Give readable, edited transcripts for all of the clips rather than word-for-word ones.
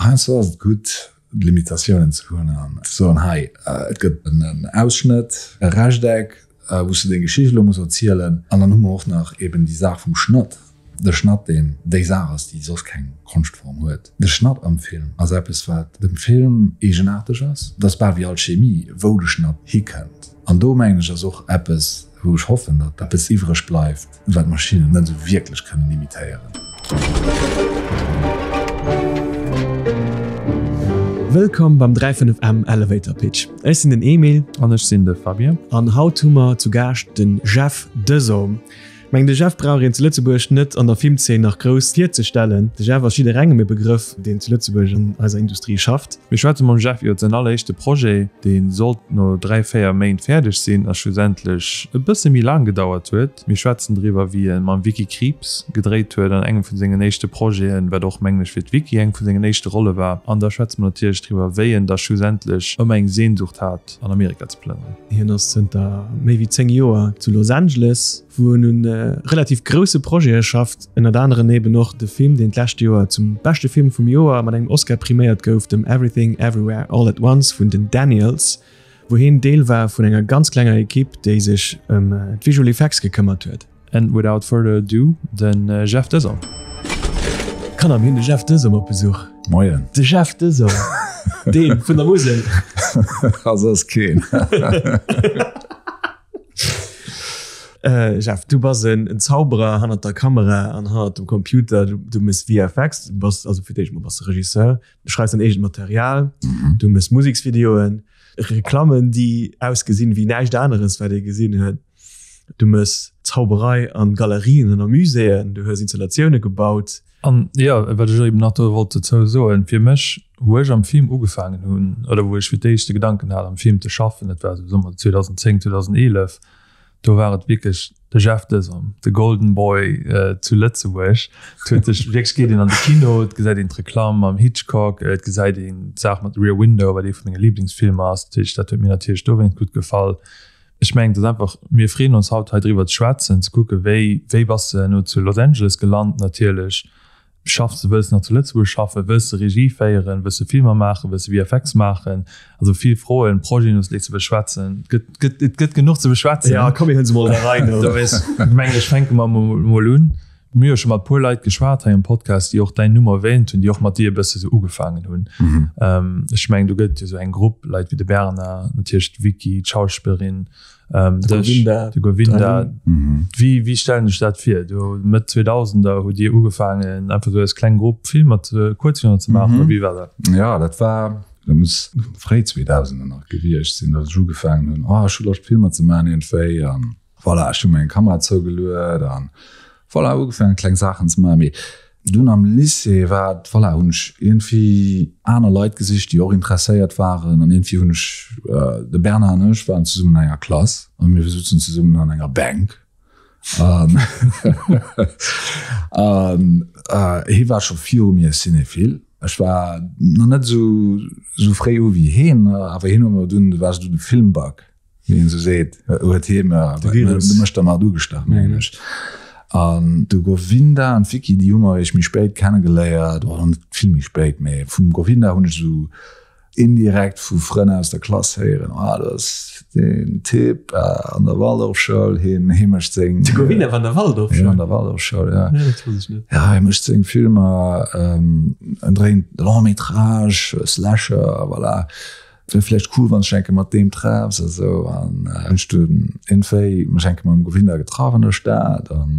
Heiansdo ass et gutt, Limitatiounen ze hunn an ze soen, hei, et gëtt en Ausschnëtt, e Rechteck, wou s de deng Geschicht elo muss erzielen. An dann hu mer och nach eben déi Saach vum Schnëtt. De Schnëtt, deen déi Saach ass, déi soss keng Konschtform huet. De Schnëtt am Film ass eppes, wat dem Film eegenaarteg ass. Et ass bal wéi Alchemie, wou de Schnëtt hikënnt. An do, mengen ech, ass och eppes, wou ech hoffen, datt eppes iwwreg bleift, wat d'Maschinnen net esou wierklech kënnen imitéieren. Wëllkomm beim 35M Elevator Pitch. Ech sinn den Emil. An ech sinn de Fabien. An haut hu mer zu Gaascht den Jeff Desom. Mengen de Jeff brauch een zu Lëtzebuerg net an der Filmzeen nach grouss virzestellen. De Jeff ass jidderengem e Begrëff, deen zu Lëtzebuerg an eiser Industrie schafft. Mir schwätze mam Jeff iwwer säin alleréischte Projet, dee sollt no 3, 4 Méint fäerdeg sinn a schlussendlech e bësse méi laang gedauert huet. Mir schwätzen driwwer, wéi e mam Vicky Krieps gedréit huet an engem vun sengen éischte Projeten, wat och, mengen ech, fir d'Vicky eng vun sengen éischte Rolle war. An da schwätze mer natierlech driwwer, wéi en da schlussendlech ëmmer eng Sehnsucht hat, an Amerika ze plënneren. Hien ass zënter méi wéi 10 Joer zu Los Angeles, wou en un relativ grousse Projete schafft, ënnert aneren eben och de Film, deen d'lescht Joer zum beschte Film vum Joer mat engem Oscar priméiert gouf, dem Everything Everywhere All at Once vun den Daniels, wou hien Deel war vun enger ganz klenger Ekipp, déi sech ëm d'Visual Effects gekëmmert huet. And without further ado, den Jeff Desom. Kanner, mir hunn de Jeff Desom op Besuch. Moien. De Jeff Desom, dee vun der Musel. A soss keen. Jeff, du bass en Zauberer hannert der Kamera an hannert dem Computer. Du méchs VFX, du bass, also fir d'éischt mol bass de Regisseur, du schreifs däin eegent Material, du méchs Museksvideoen, Reklammen, déi ausgesinn wéi näischt aneres, wat ee gesinn huet. Du mëss Zauberei an Galerien an a Muséeën, du hues Installatioune gebaut. An jo, wat ech eben nach do wollt dozou soen, fir mech, wou ech am Film ugefaangen hunn, oder wou ech fir d'éischt de Gedanken hat am Film ze schaffen, dat war esou soe mer 2010, 2011, do war et wierklech de Jeff Desom, de Golden Boy zu Lëtzebuerg. Et huet sech wierklech, geet een an de Kino, et gesäit een d'Reklamm mam Hitchcock, et gesäit een d'Saach mat Rear Window, wat ee vu menge Liblingsfilmer ass. Dat heescht, dat huet mir natierlech dowéinst gutt gefall. Ech mengen, et ass einfach, mir freeën ons haut hei driwwer ze schwätzen, ze kucken, wéi, wéi bass de elo zu Los Angeles gelant natierlech, schaffs de, wëlls de nach zu Lëtzebuerg schaffen, wëlls de Regie féieren, wëlls de Filmer maachen, wëlls de VFX maachen? Also vill Froen, Projeten, iwwer déi ze beschwätzen. Et gëtt, gëtt, et gëtt genuch ze beschwätzen. Jo, komm mir hunn se mol an der Rei do. Dowéinst mengen ech, fänke mer mol un. Mir hu scho mat puer Leit geschwat hei am Podcast, déi och däin Numm erwähnt hunn, déi och mat dir e bësse sou ugefaangen hunn. Ech mengen, do gëtt et jo sou eng Grupp Leit wéi de Bernard, natierlech d'Vicky, d'Schauspillerin, dech, de Govinda. Wéi, wéi stellen ech dat vir? Do Mëtt Zweedausender hutt Dir ugefaangen, einfach sou als kleng Grupp Filmer ze, Kuerzfilmer ze maachen, oder wéi war dat? Jo, dat war, dat muss fréi Zweedausender nach gewiescht sinn, datt ech ugefaangen hunn, oh, ech hu Loscht Filmer ze maachen iergendwéi. An Voilà, ech hu meng Kamera zougeluet an voilà, ugefaangen kleng Saachen ze maachen. Mee dunn am Lycée war et, voilà, hunn ech iergendwéi aner Leit gesicht, déi och interesséiert waren an iergendwéi hunn ech, de Bernard an ech waren zesummen an enger Klass an mir souzen zesummen an enger Bänk an an hie war scho viru mir Cinéphile. Ech war nach net esou esou fréi u wéi hien, awer hien huet mer dunn, du waars du de Filmbug. wéi een esou seet, huet hie mer de mech dermat ugestach, mengen ech. An de Govinda an d'Vicky, déi hu mer eréischt méi spéit kennegeléiert, oder net vill méi spéit, mee vum Govinda hunn ech esou indirekt vu Frënn aus der Klass héieren, ah, dat ass deen Typ an der Waldorfschoul, hien, hie mécht seng. De Govinda war an der Waldorfschoul? Jo, an der Waldorfschoul, ja. Ja, dat wosst ech net. Ja, hie mécht seng Filmer, en dréint Long-métrage, Slasher, voilà. Wier vläicht cool wann ech enke mat deem treffs a sou an hunn ech dunn iergendwéi mech enke mam Govinda getraff an der Stad an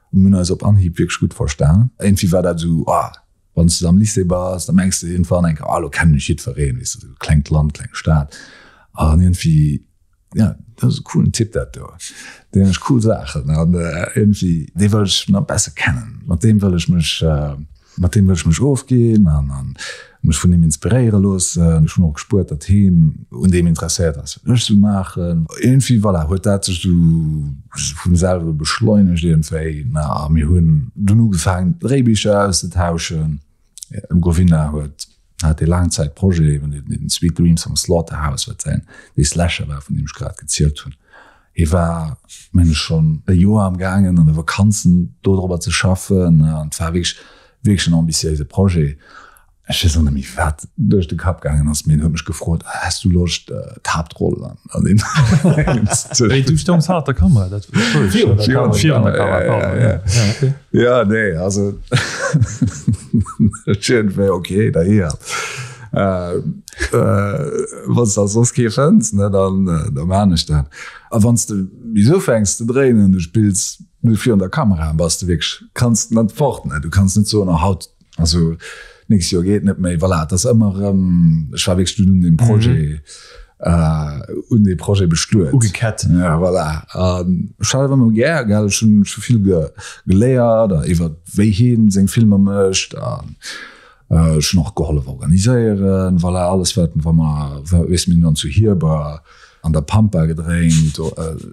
mir hunn eis op Anhieb wierklech gutt verstan. Iergendwéi war dat esou, ah wann s de am Lycée bass, da mengs de iergendwann enke, ah lo kennen ech jiddwereen, weess de, esou klengt Land, kleng Stad an iergendwéi Ja, dat ass e coolen Typ dat do. Dee mécht cool Saachen an iergendwéi, dee wëll ech nach besser kennen. Mat deem wëll ech mech, mat deem wëll ech mech ofginn an an mech vun him inspiréiere loossen. Ech hunn och gespuert, datt hien un deem interesséiert ass, wat ech sou maachen. Iergendwéi, voilà, huet dat sech sou vum selwe beschleunegt iergendwéi. Na, a mir hunn dunn ugefaangen, Dréibicher auszetauschen. Govinda huet hat dee Laangzäitprojet, eben den Sweet Dreams from Slaughterhouse, wat säin dee Slasher war, vun deem ech grad gezielt hunn. Hie war, mengen ech, schonn e Joer am gaangen an de Vakanzen dodrobber ze schaffen an et war wierklech, wierklech en ambitiéise Projet. Ech weess och net méi wat duerch de Kapp gaangen ass, mee en huet mech gefrot, Häss du Loscht d'Haaptroll an deem ze Wéi du stoungs hannert der Kamera, dat Virun der Kamera, virun der Kamera, pardon, ja. Ja, okay. Ja, nee, also ech iergendwéi okay, derhier. Wann s de soss kee fënns, ne, dann da maan ech dat. A wann s de bis ufänks ze dréinen, du spills virun der Kamera, bass de wierklech, kanns net fort, ne, du kanns net soen, oh haut Also nächst Joer geet net méi. Voilà, et ass ëmmer erëm, ech war wierklech dunn un deem Projet, un dee Projet bestuet. Ugekett. Ja, voilà. An ech hat awer ëmmer gär, gell, ech hunn scho vill ge geléiert a iwwer wéi hien seng Filmer mécht an ech hunn och gehollef organiséieren, voilà, alles wat, wa mer, weess, mir hunn dann zu Hierber an der Pampa gedréint,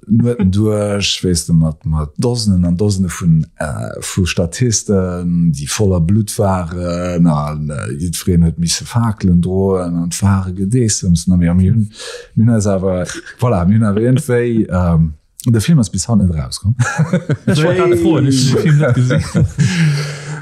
Nueten duerch, weess de, mat mat Dosenen an Dosene vun vu Statisten, déi voller Blutt waren a jiddwereen huet misse Fakelen droen an et war e Gedeessems. Na mir hunn mir hunn eis awer, voilà, mir hunn awer iergendwéi, de Film ass bis haut net erauskomm. Ech wollt grad froen, ech hunn de Film net gesinn.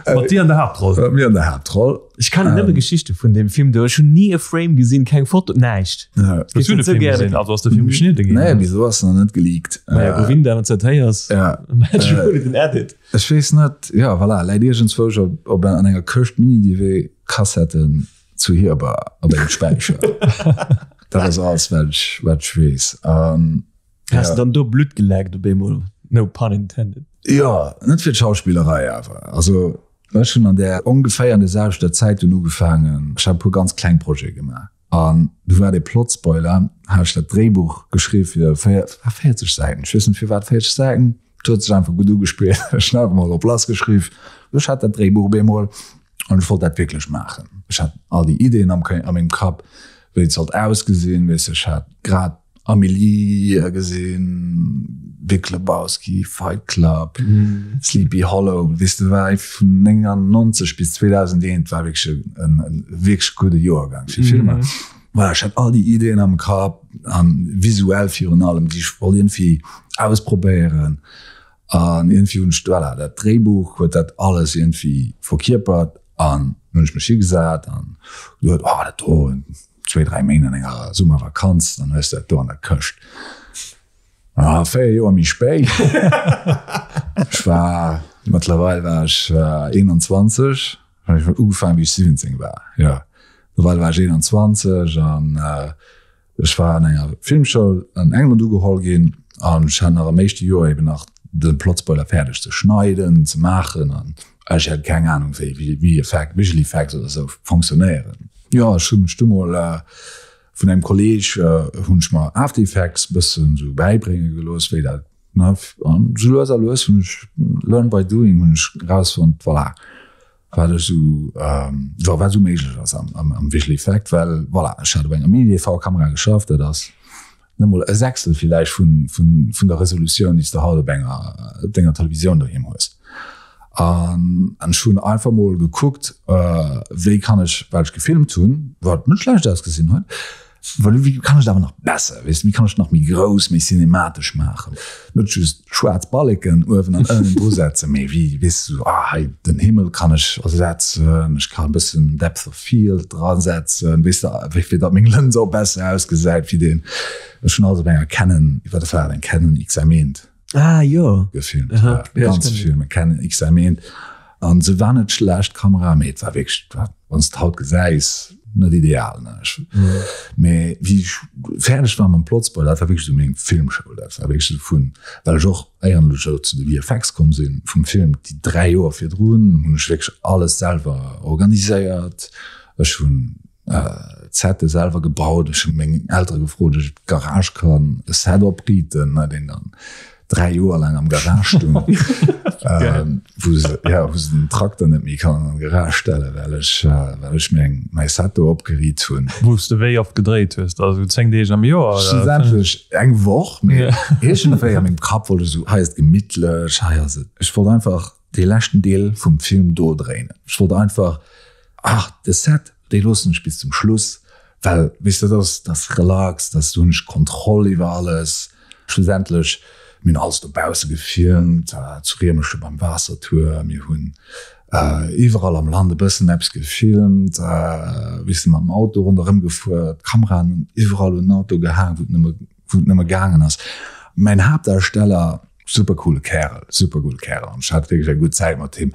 Mat dir an der Haaptroll? Mat mir an der Haaptroll. Ech kennen nëmme Geschichte vun deem Film do. Ech hunn ni e Frame gesinn, keng Foto, näischt. Hues du de Film gesinn? Also ass de Film geschnidde ginn? Nee, bis elo ass en nach net geleakt. Maja, Govinda, wann s du dat héiers, imagine hol den Edit. Ech weess net, jo voilà, läit iergendzwousch op, op an enger Këscht Mini-DV-Kassetten zu Hierber op engem Späicher. Dat ass alles, wat ech, wat ech weess. Has de dann do Blutt geleckt op eemol? No pun intended. Jo, net fir d'Schauspillerei awer. Also ech hunn an där ongeféier an der selwechter Zäit dunn ugefaangen, ech hat e puer ganz kleng Projete gemaach an du war dee Plotspoiler, hat ech dat Dréibuch geschriww fir 40 Säiten, ech weess net firwat 40 Säiten, et huet sech einfach gutt ugespillt, ech hunn einfach mol drop lass geschriww. Ech hat dat Dréibuch op eemol an ech wollt dat wierklech maachen. Ech hat all déi Ideeën am a mengem Kapp, wéi et sollt ausgesinn, weess ech hat grad Amélie gesinn, Big Lebowski, Fight Club, Sleepy Hollow, weess de war vun 99 bis 2001 war wierklech en en wierklech gudde Joergang fir Filmer. Voilà, ech hat all déi Ideeën am Kapp an visuell virun allem, déi ech wollt iergendwéi ausprobéieren an iergendwéi hunn ech, voilà, dat Dréibuch huet dat alles iergendwéi verkierpert an hunn ech mech higesat an geduet, oh dat do, zwéi, dräi Méint an enger Summervakanz, dann hues de dat do an der Këscht. Ah, 4 Joer méi spéit, ech war, mëttlerweil war ech 21, ech hunn ugefaangen, wéi ech 17 war, jo, mëttlerweil war ech 21 an ech war an enger Filmschoul an England ugeholl ginn an ech hat nach am éischte Joer eben nach de Plotspoiler fäerdeg ze schneiden, ze maachen an Ech hat keng Ahnung wéi wéi Effekt, Visual Effects oder sou fonctionnéieren. Jo ech hunn mech du mol vun engem Kolleg hunn ech mer After Effects bëssen sou bäibrénge gelooss wéi dat ne an sou lues a lues hunn ech learn by doing hunn ech erausfonnt voilà wat ech sou jo wat sou méiglech ass am am Visual Effect well voilà ech hat op enger Mini DV Kamera geschafft dat ass net mol e Sechstel villäicht vun, vun, vun der Resolutioun, déi s de haut op enger, op denger Televisioun doheem hues. An ech hunn einfach mol gekuckt, wéi kann ech, wat ech gefilmt hunn, wat net schlecht ausgesinn huet, wéi kann ech et awer nach besser, weess de, wéi kann ech et nach méi grouss, méi cinematesch maachen? Net just schwaarz Balleken uewen an ënnen dru setzen, mee wéi, weess de, ah hei den Himmel kann ech ersetzen, ech kann e bëssen Depth of Field dra setzen, weess de, wéi fir datt meng Lëns och besser ausgesäit wéi deen. Ech hunn alles op enger Canon, iwwer dat war eng Canon XM1. Ah jo. Gefilmt, ja, ganz vill mat Canon XM1. An se war net schlecht, d'Kamera, mee et war wierklech, wann s de haut gesäis, net ideal, ne. Ech, mee wéi ech fäerdeg war mam Plotzboy, dat war wierklech esou meng Filmschoul, dat war wierklech esou vun, well ech och, éier ech elo zu de VFX komm sinn vum Film, déi 3 Joer virdrun hunn ech wierklech alles selwer organiséiert. Ech hunn d'Sette selwer gebaut, ech hu meng Eltere gefrot, ob ech d'Garage kann e Set opriiten, ne, deen dann 3 Joer laang am Garage stung, wou se, ja, wou se den Trakter net méi kann an d'Garage stellen, well ech, well ech meng, mäi Set do opgeriit hunn. Wou s de wéi oft gedréit hues, also 10 Deeg am Joer, oder? Schlussendlech eng Woch, mee iergendwéi a mengem Kapp wollt ech esou, hei ass et gemittlech, hei ass et, ech wollt einfach dee leschten Deel vum Film do dréinen. Ech wollt einfach, ach, de Set, dee loossen ech bis zum Schluss, well, weess de, dat ass, dat ass relax, dat ass, do hunn ech Kontroll iwwer alles. Schlussendlech, mir hunn alles dobausse gefilmt, zu Riemeschen beim Waassertuerm, mir hunn. Iwwerall am Land e bëssen eppes gefilmt, weess de, mam Auto ronderëm gefuer, d'Kameraen hunn iwwerall un den Auto gehaang, wou et nëmme, wou et nëmme gaangen ass. Mäin Haaptdarsteller, super coole Kärel, super coole Kärel an ech hat wierklech eng gutt Zäit mat him.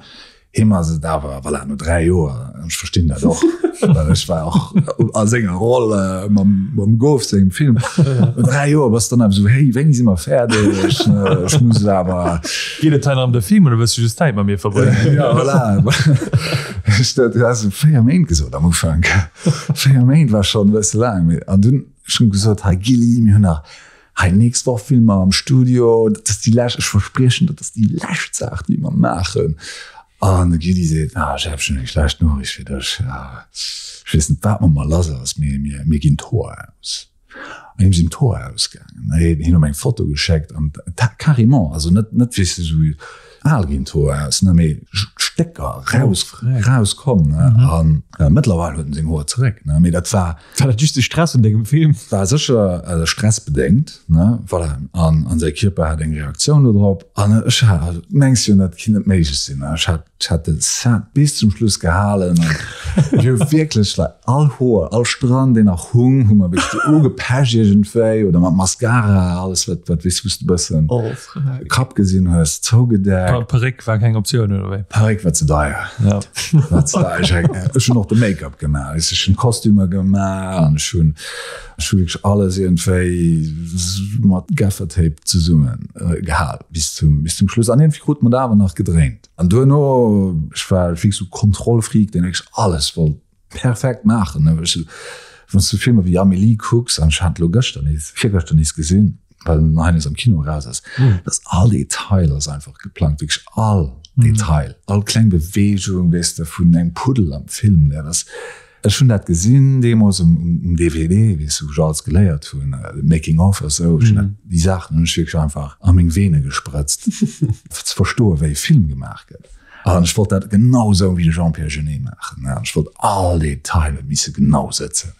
Him ass et awer, voilà, no 3 Joer, an ech verstinn dat och, well ech war och a senger Roll mam, mam Gof sengem Film, no 3 Joer bass du dann awer esou, hey, wéini si mer fäerdeg, ech muss awer. Geet et hei nach ëm de Film oder wëlls du just Zäit mat mir verbréngen? Ja, voilà. Ech, dat du has 4 Méint gesot am Ufank. 4 Méint war schonn e bësse laang. An dunn ech hunn gesot, hei Gilly, mir hunn nach Hei nächst Woch filme mer am Studio, dat ass déi lescht, ech verspriechen, dat ass déi lescht Saach, déi mer maachen. An de Gilly seet, ah Jeff, ech hunn eng schlecht Noriicht fir dech, ech weess net, wat mat mer lass ass, mee mir, mir ginn d'Hoer aus. An him sinn d'Hoer ausgaangen. Hien huet mer eng Foto geschéckt an carrément, also net, net wéi s de esou al ginn d'Hoer aus, ne, mee Stécker raus, rauskomm, ne. An mëttlerweil huet en seng Hoer zeréck, ne, mee dat war, War dat just de Stress vun dengem Film? War sécher stressbedéngt, ne, voilà. An, an säi Kierper hat eng Reaktioun do drop. An ech hat, also mengs jo, dat kinnt net méiglech sinn, ne? Ech hat, ech hat de Set bis zum Schluss gehalen an ech hu wierklech like all Hoer, all Strang, deen nach hung, hu mer wierklech sou ugepecht iergendwéi oder mat Mascara, alles wat, wat weess, wou s de bëssen de Kapp gesinn hues, zougedeckt. Perréck war keng Optioun, oder wéi? Perréck war ze deier. Ja. War ze deier. Ech, ech hunn och de Make-up gemaach, weess, ech hunn d'Kostümer gemaach an ech hunn, ech hu wierklech alles iergendwéi mat Gaffer-Tape zesumme gehal bis zum, bis zum Schluss. An iergendwéi krute mer dat awer nach gedréint. An duerno, ech war wierklech sou Kontrollfreak, deen wierklech alles wollt perfekt maachen. Wann s du Filmer wéi Amélie kucks, an ech hat elo gëschter nees, virgëschter nees gesinn, well en hei nees am Kino eraus ass, dass all Detail ass einfach geplangt, wierklech all Detail, all kleng Beweegung, weess de, vun engem Puddel am Film, dat ass, ech hunn dat gesinn deemools um um DVD, weess de, wou ech alles geléiert hunn, Making of a sou, ech hunn dat, déi Saachen hunn ech wierklech einfach a meng Vene gesprëtzt, fir ze verstoen, wéi e Film gemaach gëtt. An ech wollt dat genau esou wéi de Jean-Pierre Jeunet maachen. Ech wollt all Detailer misse genau sëtzen.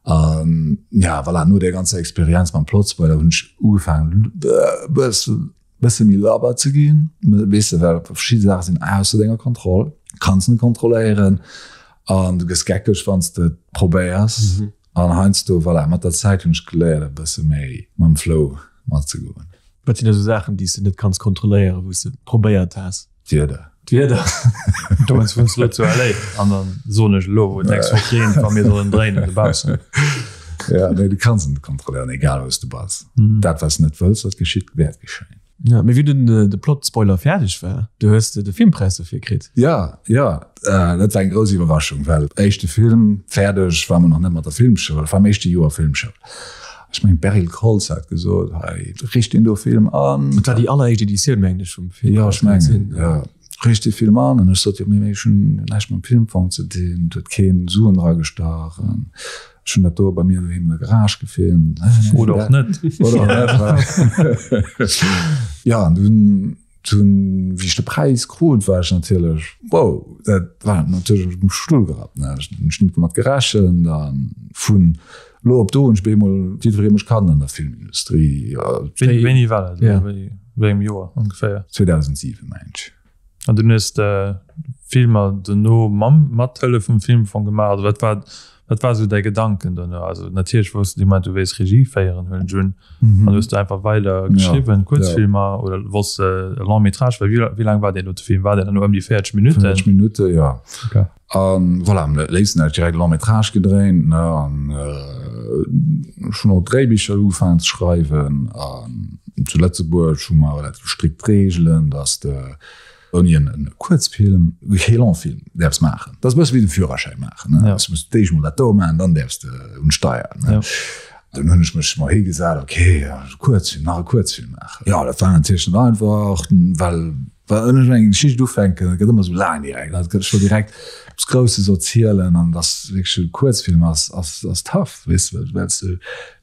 An ja, voilà, no där ganzer Experienz mam Plotspoiler hunn ech ugefaangen e bësse méi labber ze ginn. Weess de, well verschidde Saache sinn ausser denger Kontroll, kanns net kontrolléieren an du gëss geckeg, wann s de et probéiers. An heiansdo, voilà, mat der Zäit hunn ech geléiert e bësse méi mam Flow matzegoen. Wat sinn da sou Saachen, déi s de net kanns kontrolléieren, wou s de probéiert has? D'Wieder. D'Wieder. Dowéinst wunns de elo zu LA. An dann soen ech elo, wou et d'nächst Woch reent, wa mir sollen dréinen dobaussen. Ja, nee, du kanns et net kontrolléieren, egal wou s de bass. Dat, wat s de net wëlls, wat geschitt, wäert geschéien. Ja, mee wéi dunn de Plot-Spoiler fäerdeg war, du hues de Filmpräis dofir kritt. Ja, ja, dat war eng grouss Iwwerraschung, well éischte Film fäerdeg, war mer nach net mat der Filmschoul, war am éischte Joer Filmschoul. Ech mengen d'Beryl Koltz hat gesot, hei richt deen do Film an. Dat war déi alleréischt Editioun, mengen ech, vum Filmpräis. Ja, ech mengen, ja. Richt dee Film an. An ech sot, jo, mee ech hunn näischt mam Filmfong ze dinn, et huet keen Suen dragestach. Ech hunn dat do bei mir doheem an der Garage gefilmt. Oder och net. Oder och net. Ja, an dunn, dunn, wéi ech de Präis krut, war ech natierlech, wow, dat war natierlech um Stull gerappt. Ne? Ech hunn net domat gerechent. A vun lo op do hunn ech bemol jiddweree mech kannt an der Filmindustrie. Wéini war dat? Ja. Wéi engem Joer ongeféier? 2007, mengen ech. An dunn hues de Filmer dono mam mat Hëllef vum Filmfong gemaach. Also wat war wat war esou däi Gedanken dono? Also natierlech wousst de dee Moment du wéilst Regie féieren, huelen ech un. An hues du einfach weider geschriwwen, Kuerzfilmer oder wollts de e Long métrage? Well wéi wéi laang war deen dote Film? War deen dann elo ëm déi 40 Minutten? 40 Minutte, jo. Okay. An voilà, am léifsten hätt ech direkt e Long métrage gedréint, ne, an ech hunn och Dréibicher ugefaangen ze schreiwen. An zu Lëtzebuerg hu mer relativ strikt Reegelen, dass de ouni en Kuerzfilm kee Longfilm däerfs maachen. Dat ass e bësse wéi de Führerschäin maachen, ne, du muss d'éischt mol dat do maachen, dann däerfs de un d'Steier, ne. Dunn hunn ech mech mol higesat, okay, Kuerzfilm, nach e Kuerzfilm maachen. Jo, dat war natierlech net einfach, well Well ech eng Geschicht ufänken, dat gëtt ëmmer esou laang direkt. Dat gëtt scho direkt eppes Grousses erzielen an dass wierklech e Kuerzfilm ass, ass, ass tough, weess de, well s de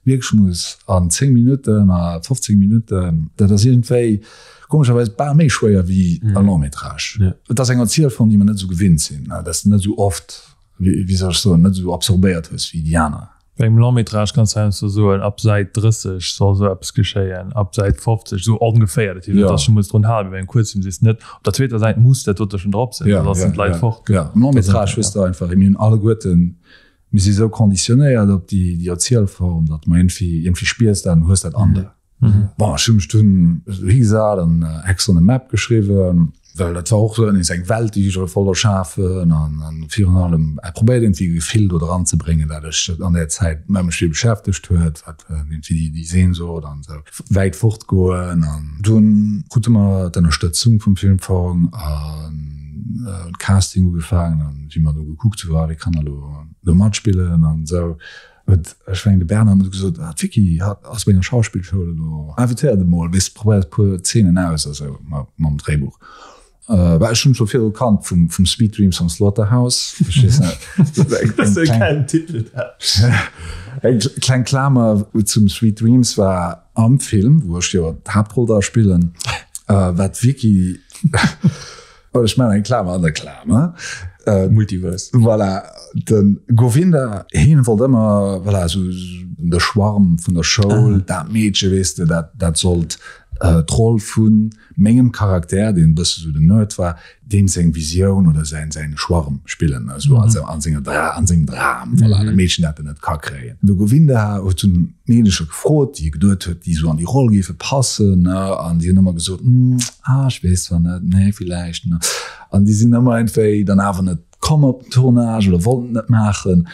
wierklech muss an 10 Minutten a 15 Minutten, dat ass iergendwéi komescherweis bal méi schwéier wéi e Long-métrage. Et ass eng Erzielform, déi mer net esou gewinnt sinn, dass de net esou oft, wéi soll ech soen, net esou absorbéiert hues wéi déi aner. Bei engem Long-métrage kanns du heiansdo soen, ab Säit 30 soll esou eppes geschéien, ab Säit 50, esou ongeféier. Dat heescht net, dass du muss drun halen. Bei engem Kuerzfilm sees du net, op der zweeter Säit muss dat dote schonn drop sinn, soss sinn d'Leit fort. Jo, am Long-métrage hues du einfach, mir hunn alleguerten, mir si sou conditionnéiert op déi Erzielform, datt mer iergendwéi, iergendwéi spiers dat an hues dat an der. Bon, ech hu mech dunn higesat an Ex on the Map geschriwwen, well dat war och esou nees eng Welt, déi ech wollt erschafen an an virun allem probéiert iergendwéi e Gefill do dran ze bréngen, dat ech an där Zäit mä mech vill beschäftegt huet, wat iergendwéi déi Sehnsucht an esou wäit fort goen. An dunn krute mer d'Ënnerstëtzung vum Filmfong an Casting ugefaangen an wéi mer do gekuckt hu, ah, wie kann da lo do matspillen an esou. Huet, ech mengen de Bernhard huet gesot, ah d'Vicky hat ass bei enger Schauspillschoul elo, invitéiert e mol, weess, probéiert e puer Zeenen aus a sou mam Dréibuch. Well ech hunn scho virdru kannt vum vum Sweet Dreams from Slaughterhouse. Ech weess net. Dat ass e geilen Titel dat. Eng kleng Klamer zum Sweet Dreams war am Film, wou ech jo d'Haaptroll da spillen, war d'Vicky, Oh, ech maachen eng Klamer an der Klamer. Äh, Multiverse. Voilà, de Govinda, hien wollt ëmmer, voilà, so de Schwarm vun der Schoul, ah. dat Meedche, weess de, dat, dat sollt äh, d'Roll vun mengem Charakter, deen e bësse sou den Nerd war, deem seng Visioun oder säin, säin Schwarm spillen, also mhm. also an senger Dra an sengem Dram, voilà, mhm. de Meedchen, dat en net ka kréien. De Govinda huet dunn Meedecher gefrot, déi e geduet huet, déi sou an déi Roll géife passen, ne, an déi hunn ëmmer gesot, Hm, ah, ech weess zwar net, nee, villäicht, ne. An déi sinn ëmmer iergendwéi dann awer net komm op den Tournage oder wollten et net maachen.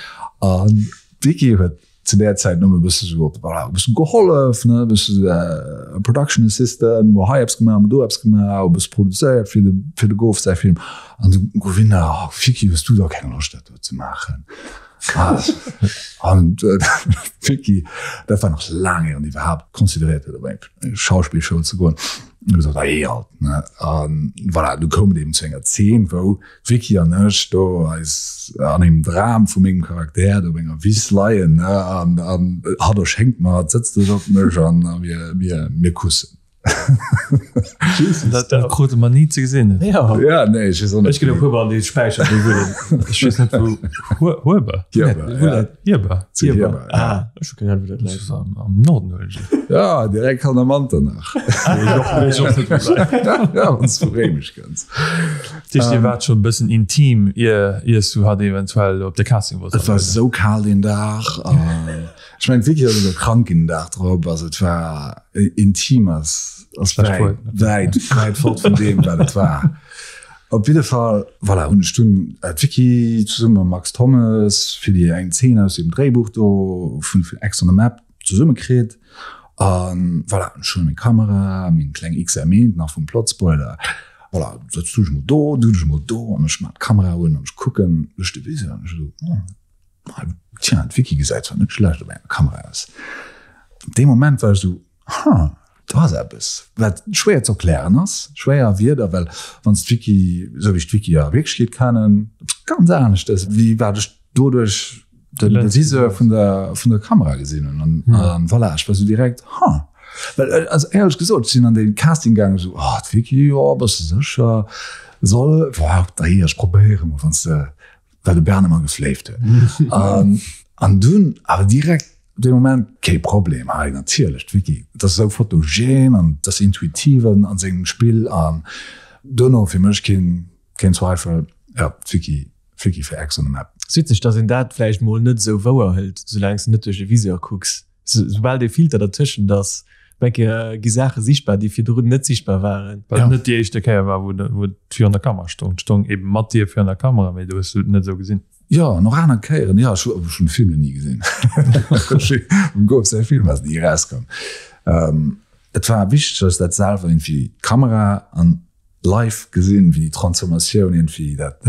An d'Vicky huet zu där Zäit nëmme e bësse sou op, voilà, e bësse gehollef, ne, e bësse sou Production Assistant, mol hei eppes gemaach, mol do eppes gemaach, e bësse produzéiert fir de, fir de Gof säi Film. An de Govinda, Oh, Vicky, hues du da keng Loscht, dat do ze maachen? An d'Vicky, dat war nach laang ier en iwwerhaapt consideréiert huet, op eng Schauspillschoul ze goen, huet gesot, Ah jee, halt, ne? An voilà, du koum et eben zu enger Zeen, wou d'Vicky an ech do eis an engem Dram vu mengem Charakter do op enger Wiss leien, ne? An hatt erschéngt mer, hatt sëtzt sech op mech an mir, mir, mir kussen. Dat dat krute mer ni ze gesinn. Ja. Ja, nee, ech weess och net. Ech ginn op Huber an dee Späicher do wullen. Ech weess net wou Hu Huber? Hierber, ja. Hierber. Zu Hierber, ja. Ah, ech hu keng Ahnung wou dat läit. Am am Norden huelen ech. Ja, direkt hanner Manternach. Weess och net wou dat läit. Ja, wann s du vu Réimech kënns. Dat heescht, Dir waart schonn e bëssen intim, ier iers du hatt eventuell op de Casting wolls Et war anhuelen? esou kal deen Dag. Ech mengen d'Vicky ass esouguer krank ginn den Dag drop, also et war intim ass ass wäit wäit wäit fort vun deem wat et war. Op jidde Fall voilà hunn ech dunn d'Vicky zesumme mam Max Thommes fir déi eng Zeen aus dem Dréibuch do vun Ex on the Map zesumme kritt an voilà ech hunn meng Kamera, meng kleng XM1 nach vum Plotspoiler voilà sëtz du dech mol do, du dech mol do an ech maan d'Kamera un an ech kucken duerch de Viseur an ech esou oh. Tja, d'Vicky gesäit zwar net schlecht op enger Kamera aus. Dee Moment war ech esou, Ha, do ass eppes, wat schwéier ze erklären ass, schwéier a Wierder, well wann s d'Vicky, esou wéi ech d'Vicky a Wierklechkeet kennen, eppes ganz aneschtes, wéi wat ech doduerch de Viseur vun der, vun der Kamera gesinn hunn. An voilà, ech war esou direkt, Ha. Well, also éierlech gesot, ech sinn an dee Casting gaangen, esou, Oh, d'Vicky, jo, bass de sécher? Soll, boah, dajee, ech probéiere mol, wann s de well de Bern ëmmer gefléift huet. An, an dunn awer direkt dee Moment, kee Problem, hei natierlech, d'Vicky, dat ass esou fotogen an dat ass intuitiv an, an sengem Spill an duerno fir mech keen, keen Zweifel, jo, d'Vicky, d'Vicky fir Ex on the Map. Ass witzeg, dass een dat vläicht mol net esou wouer hëlt, soulaang s de net duerch e Viseur kucks. Soubal dee Filter dertëschent ass, denke gi Saache sichtbar, déi virdrun net sichtbar waren. Well et net déi éischte Kéier war, wou wou et virun der Kamera stoung. Et stoung eben mat dir virun der Kamera, mee du hues et net esou gesinn. Jo, an och aner Kéieren. Jo, ech hu ech hunn de Film jo ni gesinn. Dem Gouf säi Film ass ni erauskomm. Et war wichteg, dass dat selwer iergendwéi d'Kamera an live gesinn, wéi déi Transformatioun iergendwéi dat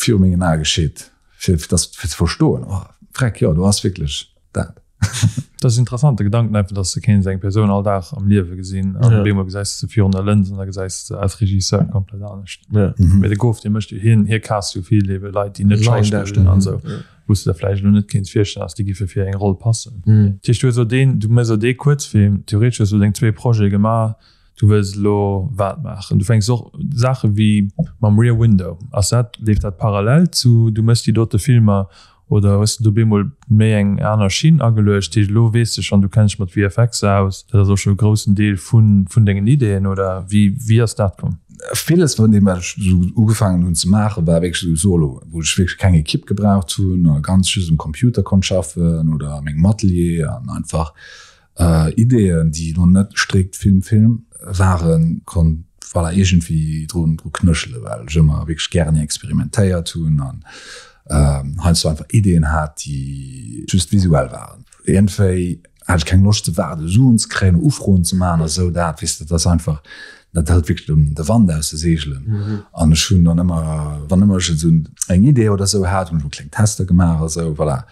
viru mengen Ae geschitt, fir dass fir ze verstoen, oh freck, jo do ass wierklech dat. Dat ass interessant, de Gedanken einfach, dass de kéints eng Persoun all Dag am Liewe gesinn an op eemol gesäis de se virun der Lëns an da gesäis de se als Regisseur komplett anescht. Mee de Gof, dee mécht jo, hien, hie cast jo vill ebe Leit, déi net schauspillen an esou, wou s de der vläicht elo net kéints virstellen, dass déi giffe fir eng Roll passen. Dat heescht, du hues elo deen, du méchs elo dee Kuerzfilm, theoretesch hues du deng zwee Projete gemaach, Du wëlls elo wat maachen? Du fänks och Saache wéi mam Rear Window. Ass dat, leeft dat parallel zu du méchs déi dote Filmer? Oder hues de do bemol méi eng aner Schinn ageluecht? Heescht elo weess de schonn, du kenns dech mat VFX aus, dat ass och scho e groussen Deel vun vun dengen Ideeën oder wéi wéi ass dat komm? Villes vun deem wat ech esou ugefaangen hunn ze maachen, war wierklech esou solo, wou ech wierklech keng Ekipp gebraucht hunn a ganz just um Computer konnt schaffen oder a mengem Atelier an einfach Ideeën, déi elo net strikt Film Film waren, konnt voilà iergendwéi drun dru knëschele well ech ëmmer wierklech gären experimentéiert hunn an heiansdo einfach Ideeën hat, déi just visuell waren. Iergendwéi hat ech keng Loscht ze waarden, Suen ze kréien, Ufroen ze maachen a sou. Dat, weess de, dat ass einfach, dat hëlt wierklech dem de Wand aus de Seegelen. An ech hunn dann ëmmer, wann ëmmer ech esou eng Idee oder sou hat, hunn ech mol kleng Tester gemaach a sou, voilà.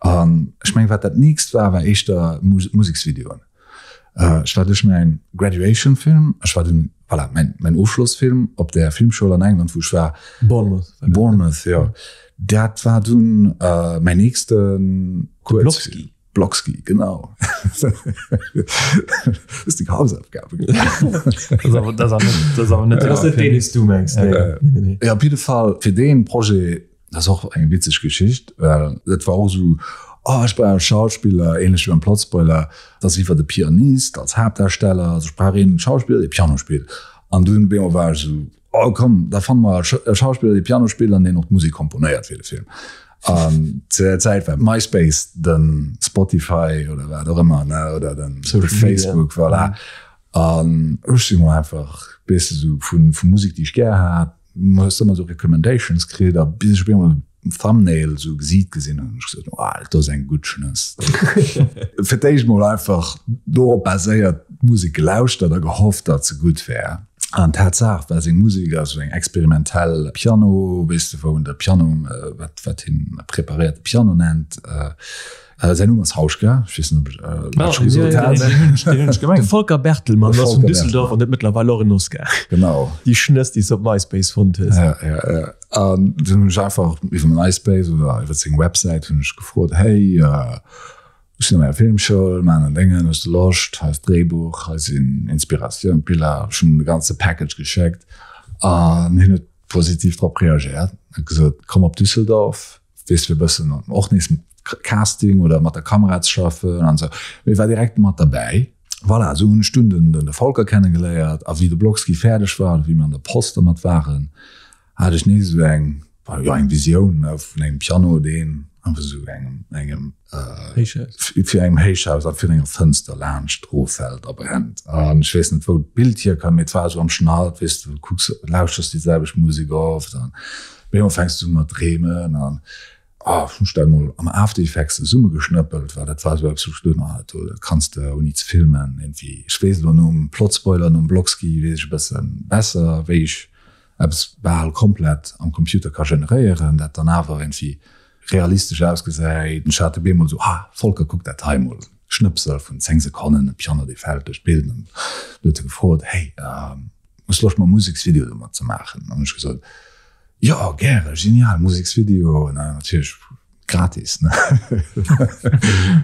An ech mengen, wat dat nächst war, war éischter Museksvideoen. Ech war duerch mäin Graduation Film, ech war dunn, voilà, mäin, mäin Ofschlossfilm op der Filmschoul an England, wou ech war. Bournemouth. Bournemouth, jo. Dat war dunn mäin nächste Kuerzfilm. Blockski. Blockski, genau. Hues deng Hausaufgabe gemaach? Dat ass awer net, dat ass net deen, deen s du mengs. Nee, nee, nee. Jo, op jidde Fall, fir dee Projet Dat ass och eng witzeg Geschicht, well dat war och esou, oh ech brauch e Schauspiller, ähnlech wéi beim Plotspoiler, dat ass iwwert e Pianist als Haaptdarsteller, also ech brauch een Schauspiller, dee Piano spillt. An dunn op eemol war ech esou, oh komm, da fanne mer e Schauspiller, dee Piano spillt an deen och d'Musek komponéiert fir de Film. An zu där Zäit war MySpace de Spotify oder wat och ëmmer, ne, oder den Facebook, voilà. An ech si mol einfach, weess de, esou vu Musek, déi ech gär hat, hues ëmmer sou Recommendations kritt a bis ech op eemol um Thumbnail sou e Gesiit gesinn hunn, hunn ech gesot, oh dat do ass eng gutt Schnëss. Fir d'éischt mol einfach dorop baséiert d'Musek gelauschtert a gehofft, datt se gutt wär. An Tatsaach war seng Musek also eng experimentell Piano, weess de, wou en de Piano, wat wat hien preparéierte Piano nennt. Säin Numm ass Hauschka, ech weess net, ob ech dat scho gesot hat. De Volker Bertelmann ass vun Düsseldorf an huet mëttlerweil och en Oscar. Genau. Déi Schnëss, déi s de op MySpace fonnt hues. Ja, ja, ja. An dunn hunn ech einfach iwwer MySpace oder iwwer seng Websäit hunn ech gefrot, Hey, ech sinn an enger Filmschoul, maachen en Déngen, hues de Loscht? Hei ass d'Dréibuch, hei sinn Inspiratioun, Biller. Ech hunn him de ganze Package geschéckt an hien huet positiv drop reagéiert, huet gesot, Komm op Düsseldorf. weess fir bëssen och nees Casting oder mat der Kamera ze schaffen an sou. Mee war direkt mat derbäi. Voilà, sou hunn ech dunn den den Volker kennegeléiert a wéi de Blockski fäerdeg war oder wéi mir an der Post dermat waren, hat ech nees esou eng, jo eng Visioun vun engem Piano, deen einfach sou engem engem Héichhaus. Fir engem Héichhaus a virun enger Fënster laanscht eroffält a brennt. An ech weess net wou d'Bild hierkoum, mee et war esou am Schnalt, weess du, kucks, lauschters déi selwecht Musek oft an Op eemol fänks du u mat dreemen an oh, hunn ech dat emol am After Effects zesummegeschnëppelt, well dat war esou eppes, wou ech geduet hunn, ah, dat do, dat kanns de ouni ze filmen iergendwéi. Ech weess elo nom Plotspoiler, nom Blockski weess ech e bësse besser, wéi ech eppes bal komplett am Computer ka generéieren, dat dann awer iergendwéi realistesch ausgesäit. Ech hat op eemol esou, ah, Volker, kuck dat hei emol, Schnëpsel vun 10 Sekonnen, e Piano, dee fält duerch d'Bild. An du huet e gefrot, hey, Hues Loscht mer Museksvideo domat ze maachen? An hunn ech gesot, Jo, gäre, genial, Museksvideo, ne, natierlech gratis, ne.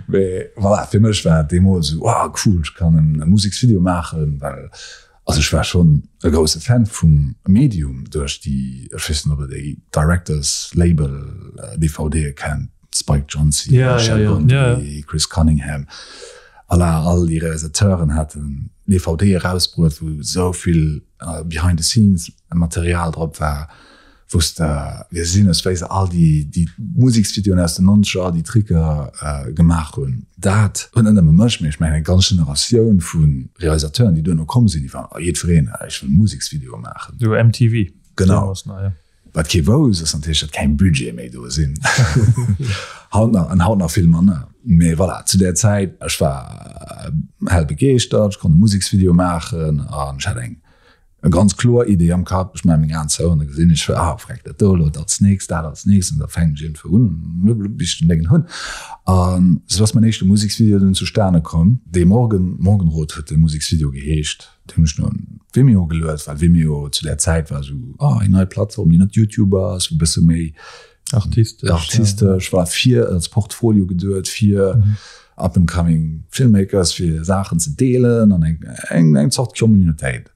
Mee voilà, fir mech war et deemools esou, oh cool, ech kann e Museksvideo maachen, well also ech war schonn e grousse Fan vum Medium duerch déi, ech weess net, ob der déi Directors Label DVDe kennt, Spike Jonze, Michel Gondry, Chris Cunningham, voilà, all déi Realisateuren haten DVD erausbruet, wou esou vill behind the scenes Material drop war, wou s de gesinn hues, wéi se all déi déi Museksvideoen aus den Nonzeger, all déi Tricker gemaach hunn. Dat huet net nëmme mech, mee ech mengen eng ganz Generatioun vu Realisateuren, déi duerno komm sinn, déi waren, jiddwereen, ech wëll Museksvideoe maachen. Sou MTV. Genau. Wat kee wousst, ass natierlech, datt keng Budgete méi do sinn. Haut nach, an haut nach vill manner. Mee voilà, zu där Zäit, ech war hell begeeschtert, ech konnt e Museksvideo maachen an ech hat eng ganz kloer Idee am Kapp. Ech maache meng Aen zou an da gesinn ech, ah freck, dat do elo als nächst, dat als nächst an da fänken ech iergendwou un, bis ech den Déngen hunn. An esou ass mäin éischte Museksvideo dunn zustane komm. De Morgen, Morgenrot huet de Museksvideo geheescht. Deen hunn ech no Vimeo geluet, well Vimeo zu där Zäit war esou, oh, eng nei Plattform, déi net YouTube ass, wou e bësse méi artistesch, artistesch war, fir als Portfolio geduet, fir mhm. up and coming Filmmakers, fir Saachen ze deelen an eng, eng, eng Zort Communitéit.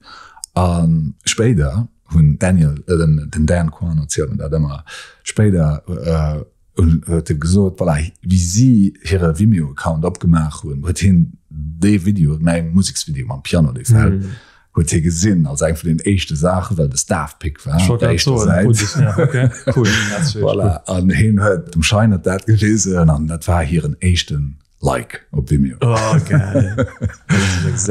An spéider hunn Daniel, äh, den, den Dan Kwan erzielt mir dat ëmmer, spéider äh, Huet e gesot, voilà, wéi si hire Vimeo-Account opgemaach hunn, huet hien dee Video, mäi Museksvideo mam Piano, dee fält, huet hie gesinn als eng vun den éischte Saachen, well de Staff Pick war op der éischter Säit. Voilà, an hien huet dem Scheinert dat gewisen an dat war hiren éischten Like op Vimeo. Oh, geil.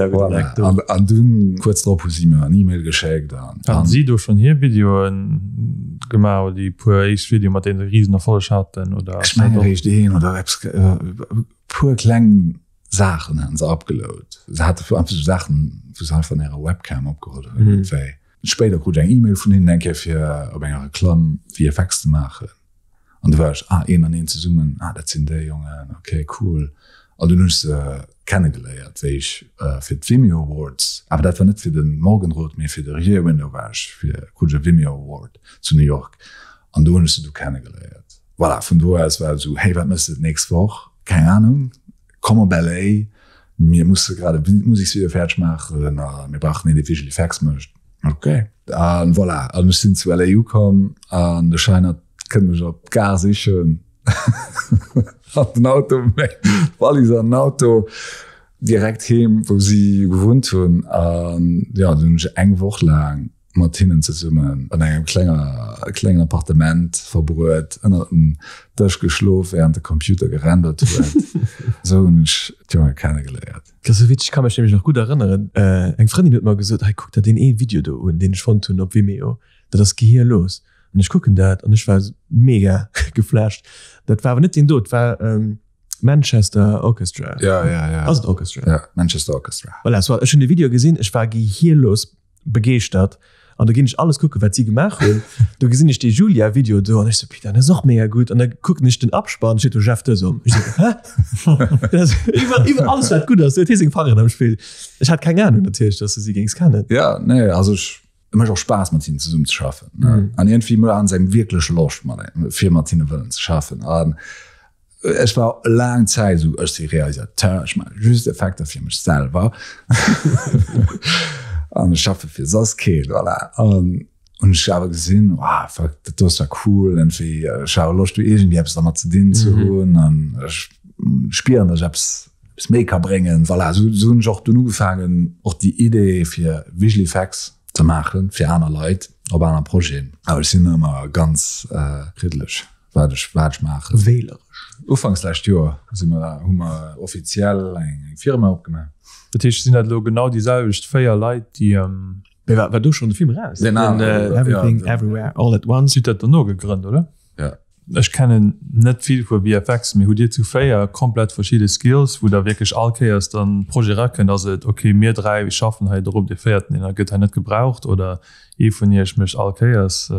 Voilà. An, an dunn kuerz drop hu si mir en E-Mail geschéckt an Haten si do schonn hir Videoen gemaach oder déi puer éischt Videoen, mat deenen se e Risenerfolleg haten oder? Ech mengen eréischt een oder eppes, e puer kleng Saachen haten se upgeload. Se hate einfach sou Saachen, wou se einfach an hirer Webcam opgeholl hunn. Wéi spéider krut ech eng E-Mail vun hinnen eng Kéier fir op enger Reklamm VFX ze maachen. An du war ech, ah, een an een zesummen, ah, dat sinn déi Jongen, okay, cool. An dunn hunn ech se kennegeléiert, wéi ech fir d'Vimeo Awards, awer dat war net fir de Morgenrot, mee fir de Rear Window war ech fir, krut ech e Vimeo Award zu New York an do hunn ech se du kennegeléiert. Voilà, vun do aus war et esou, hey, wat méchs de d'nächst Woch? Keng Anung, komm op LA, mir musse grad e Museksvideo fäerdeg maachen a mir brauchen een, dee Visual Effects mécht. Ok. An voilà, an ech sinn zu LA ukomm an de Scheinert kënnt mech op d'Gare sichen an den Auto, d'Wallis an den Auto, direkt heem, wou si gewunnt hunn. An jo, dunn hunn ech eng Woch laang mat hinnen zesummen an engem klenger klengen Appartement verbruet, ënnert dem Dësch geschlof, während de Computer gerendert huet. Esou hunn ech d'Jonge kennegeléiert. Dat ass esou witzeg, ech ka mech nämlech nach gutt erënneren, eng Frëndin huet mer gesot, hei kuck der deen ee Video do un, deen ech fonnt hunn op Vimeo, dat ass gehirlos. An ech kucken dat an ech war mega geflasht. Dat war awer net deen do, et war Manchester Orchestra. Ja, ja, ja. Ass et Orchestra? Ja, Manchester Orchestra. Voilà, soit, ech hunn de Video gesinn, ech war gehirlos begeeschtert an do ginn ech alles kucken wat si gemaach hunn. Do gesinn ech dee Julia Video do an ech sou putain dat ass och mega gutt an da kucken ech den Abspann steet do Jeff Desom. Ech sou hä? Dat ass iwwer iwwer alles wat gutt ass huet hie seng Fangeren am Spill. Ech hat keng Ahnung natierlech dass du si géings kennen. Ja nee also ech et mécht och Spaass mat hinnen zesummen ze schaffen ne an iergendwéi maachen se engem wierklech Loscht mat engem fir mat hinne wëllen ze schaffen an Ech war laang Zäit esou, ech si Realisateur, ech maache just Effekter fir mech selwer an ech schaffe fir soss keen, voilà. An hunn ech awer gesinn, wow, fuck, dat do ass ja cool, iergendwéi, ech hu awer Loscht do iergendwéi eppes dermat ze dinn ze hunn an ech spieren, datt ech eppes, eppes méi ka bréngen, voilà. Esou hunn ech och dunn ugefaangen, och déi Idee fir Visual Effects ze maachen fir aner Leit op aner Projeten. Awer ech sinn ëmmer ganz kriddeleg. Wat ech, wat ech maachen. Wähleresch. Ufanks lescht Joer si mer, hu mer offiziell eng Firma opgemaach. Dat heescht, sinn dat elo genau déi selwecht 4 Leit, déi. Mee war, war do schonn de Film eraus? Den aneren, ja, Everything, Everywhere, All at Once. Hutt dat dono gegrënnt, oder? Ja. Ech kennen net vill vu VFX, mee hutt Dir zu 4 komplett verschidde Skills, wou der wierklech all Kéiers dann Projet erakënnt, ass et ok, mir 3 schaffen hei drop, dee véierten, deen gëtt hei net gebraucht, oder Ee vun iech mécht all Kéiers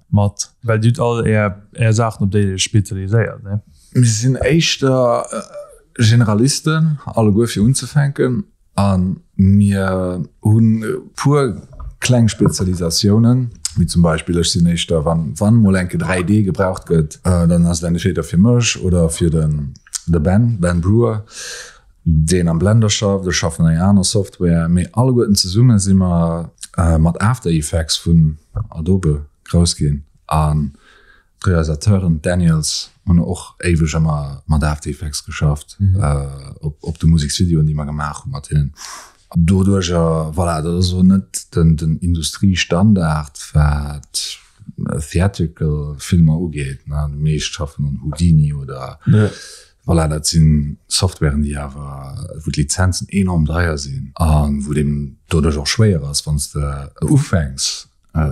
mat. Well dir hutt all är är Saachen op déi dir iech spezialiséiert, ne? Mir sinn éischter Generalisten alleguer fir unzefänken a mir hunn e puer kleng Spezialisatiounen, wéi zum Beispill ech sinn éischter wann wann mol enke 3D gebraucht gëtt, dann ass et entweder fir mech oder fir den de Ben, Ben Brewer. Deen am Blender schafft, ech schaffen an enger aner Software, mee alleguerten zesumme si mer mat After Effects vun Adobe grouss ginn an d'Realisateuren, d'Daniels, hunn och éiweg ëmmer mat After Effects geschafft op de Museksvideoen, déi mer gemaach hu mat hinnen. Doduercher, voilà, dat ass elo net den Industriestandard, wat theatrical Filmer ugeet, ne, déi meescht schaffen an Houdini oder Voilà, dat si Softwaren, déi awer, wou d'Lizenzen enorm deier sinn a wou et eben doduerch och schwéier ass, wann s de ufänks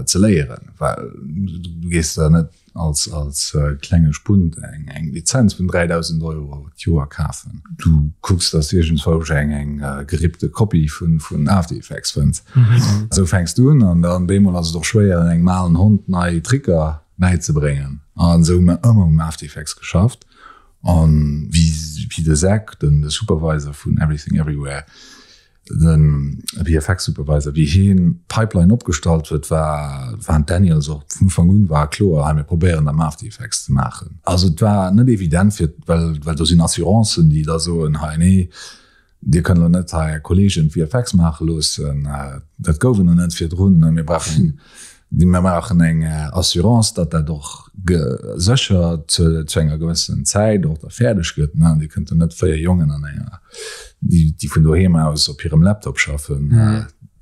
ze léieren, well du gees der net als, als klenge Spunt eng, eng Lizenz vun 3.000 Euro d'Joer kafen. Du kucks, dass du iergendzwousch eng, eng gerippte Kopie vun, vun After Effects fënns. Esou fänks du un an dann bemol ass et och schwéier, engem alen Hond nei Tricker bäizebréngen. An esou hu mer ëmmer um After Effects geschafft. An wéi de Zack, den Supervisor vun Everything Everywhere, de VFX Supervisor, wéi hien d'Pipeline opgestallt huet, war waren d'Daniels och vun Ufank un war kloer, hei mir probéieren am After Effects ze maachen. Also et war net evident fir, well well do sinn Assurancen, déi da soen, hei nee, Dir kënnt elo net hei Är Kolleegen VFX maache loossen, dat gouf et nach net virdrun, mir brauchen. Mir maachen eng Assurance, datt dat och sécher zu enger gewëssenen Zäit och da fäerdeg gëtt. Dir kënnt do net 4 Jongen an enger, déi vun doheem aus op hirem Laptop schaffen,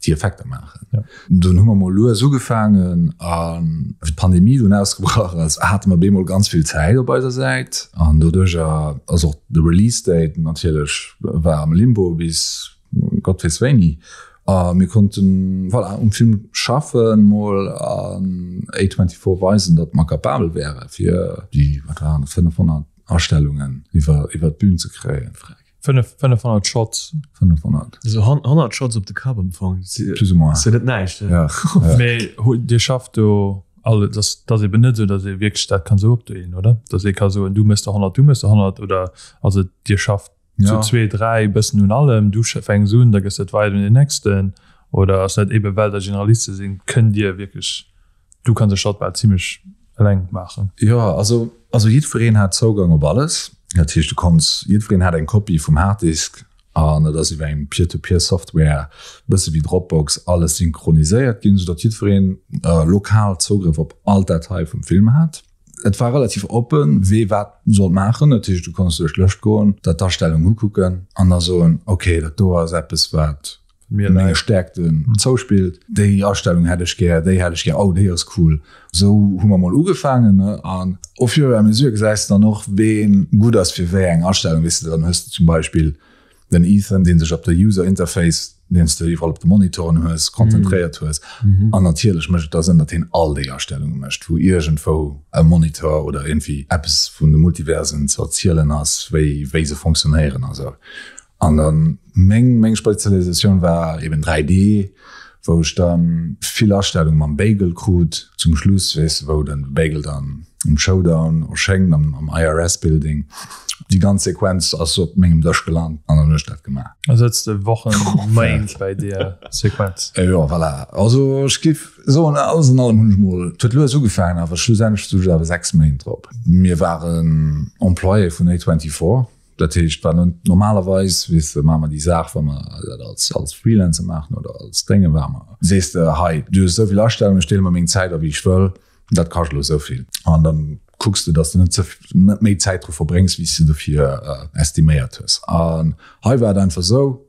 déi Effekter maachen. Dunn hu mer mol lues ugefaangen an wéi d'Pandemie dunn ausgebrach ass, hate mer bemol ganz vill Zäit op eiser Säit an doduercher ass och de Release Date natierlech war am Limbo bis Gott weess wéini. A mir konnten, voilà, um Film schaffen mol an A24 weisen, datt mer capabel wäre fir déi, wat waren et, 500 Astellungen iwwer iwwer d'Bün ze kréien. 500 Shots. 500. Also 100 Shots op de Kapp am Fong. Plus ou moins. Ass jo net näischt. Ja. Mee Dir schafft do all, et ass, et ass eben net esou, datt ee wierklech dat kann esou opdeelen, oder? Datt ee ka soen, du méchs der 100, du méchs der 100, oder ass et, Dir schafft zu zwee, dräi bëssen un allem, du fänks un, da gëss de et weider un den nächsten, oder ass dat eben, well der Generaliste sinn, kënnt Dir wierklech, du kanns e Shot bal zimlech eleng maachen? Jo, also, also jiddwereen hat Zougang op alles. Dat heescht, du konns, jiddwereen hat eng Kopie vum Harddisk an et ass iwwer eng Peer-to-Peer-Software, bësse wéi Dropbox, alles synchroniséiert ginn, soudatt jiddwereen lokal Zougrëff op all d'Datei vum Film hat. Et war relativ oppen, wee wat sollt maachen. Dat heescht, du konns duerch d'Lëscht goen, der d'Astellung ukucken an da soen, okay, dat do ass eppes, wat menge Stäerkten zouspillt. Déi Astellung hätt ech gär, déi hätt ech gär, oh, déi ass cool. Esou hu mer mol ugefaangen. An au fur et à mesure gesäis de dann och, ween gutt ass fir wéi eng Astellung. Weess de, dann hues de zum Beispill den Ethan, dee sech op der User Interface, deen s de iwwerall op de Monitoren hues, konzentréiert hues. An natierlech mécht et da Sënn, datt hien all déi Astellunge mécht, wou iergendwou e Monitor oder iergendwéi eppes vun de Multiversen ze erzielen ass, wéi wéi se fonctionnéieren a sou. An dann meng meng Spezialisatioun war eben 3D, wou ech dann vill Astellunge mam Bagel krut zum Schluss, weess de, wou den Bagel dann um Showdown erschéngt am am IRS Building. Déi ganz Sequenz ass op mengem Dësch gelant an dann hunn ech dat gemaach. Da sëtz de Wochen, Méint bäi deer Sequenz. Jo, voilà. Also ech géif soen, alles an allem hunn ech mol, et huet lues ugefaangen, awer schlussendlech stung ech awer 6 Méint drop. Mir waren Employé vun A24. Dat heescht, well normalerweis, weess de, maache mer déi Saach, wa mer dat als, als Freelancer maachen oder als Dénge, wa mer, sees de, hei, du hues esou vill Astellungen, ech deele mer meng Zäit a wéi ech wëll, dat kascht elo esou vill. An da kucks de, datt s de net ze, net méi Zäit dru verbréngs, wéi s de dofir estiméiert hues. An hei war et einfach esou,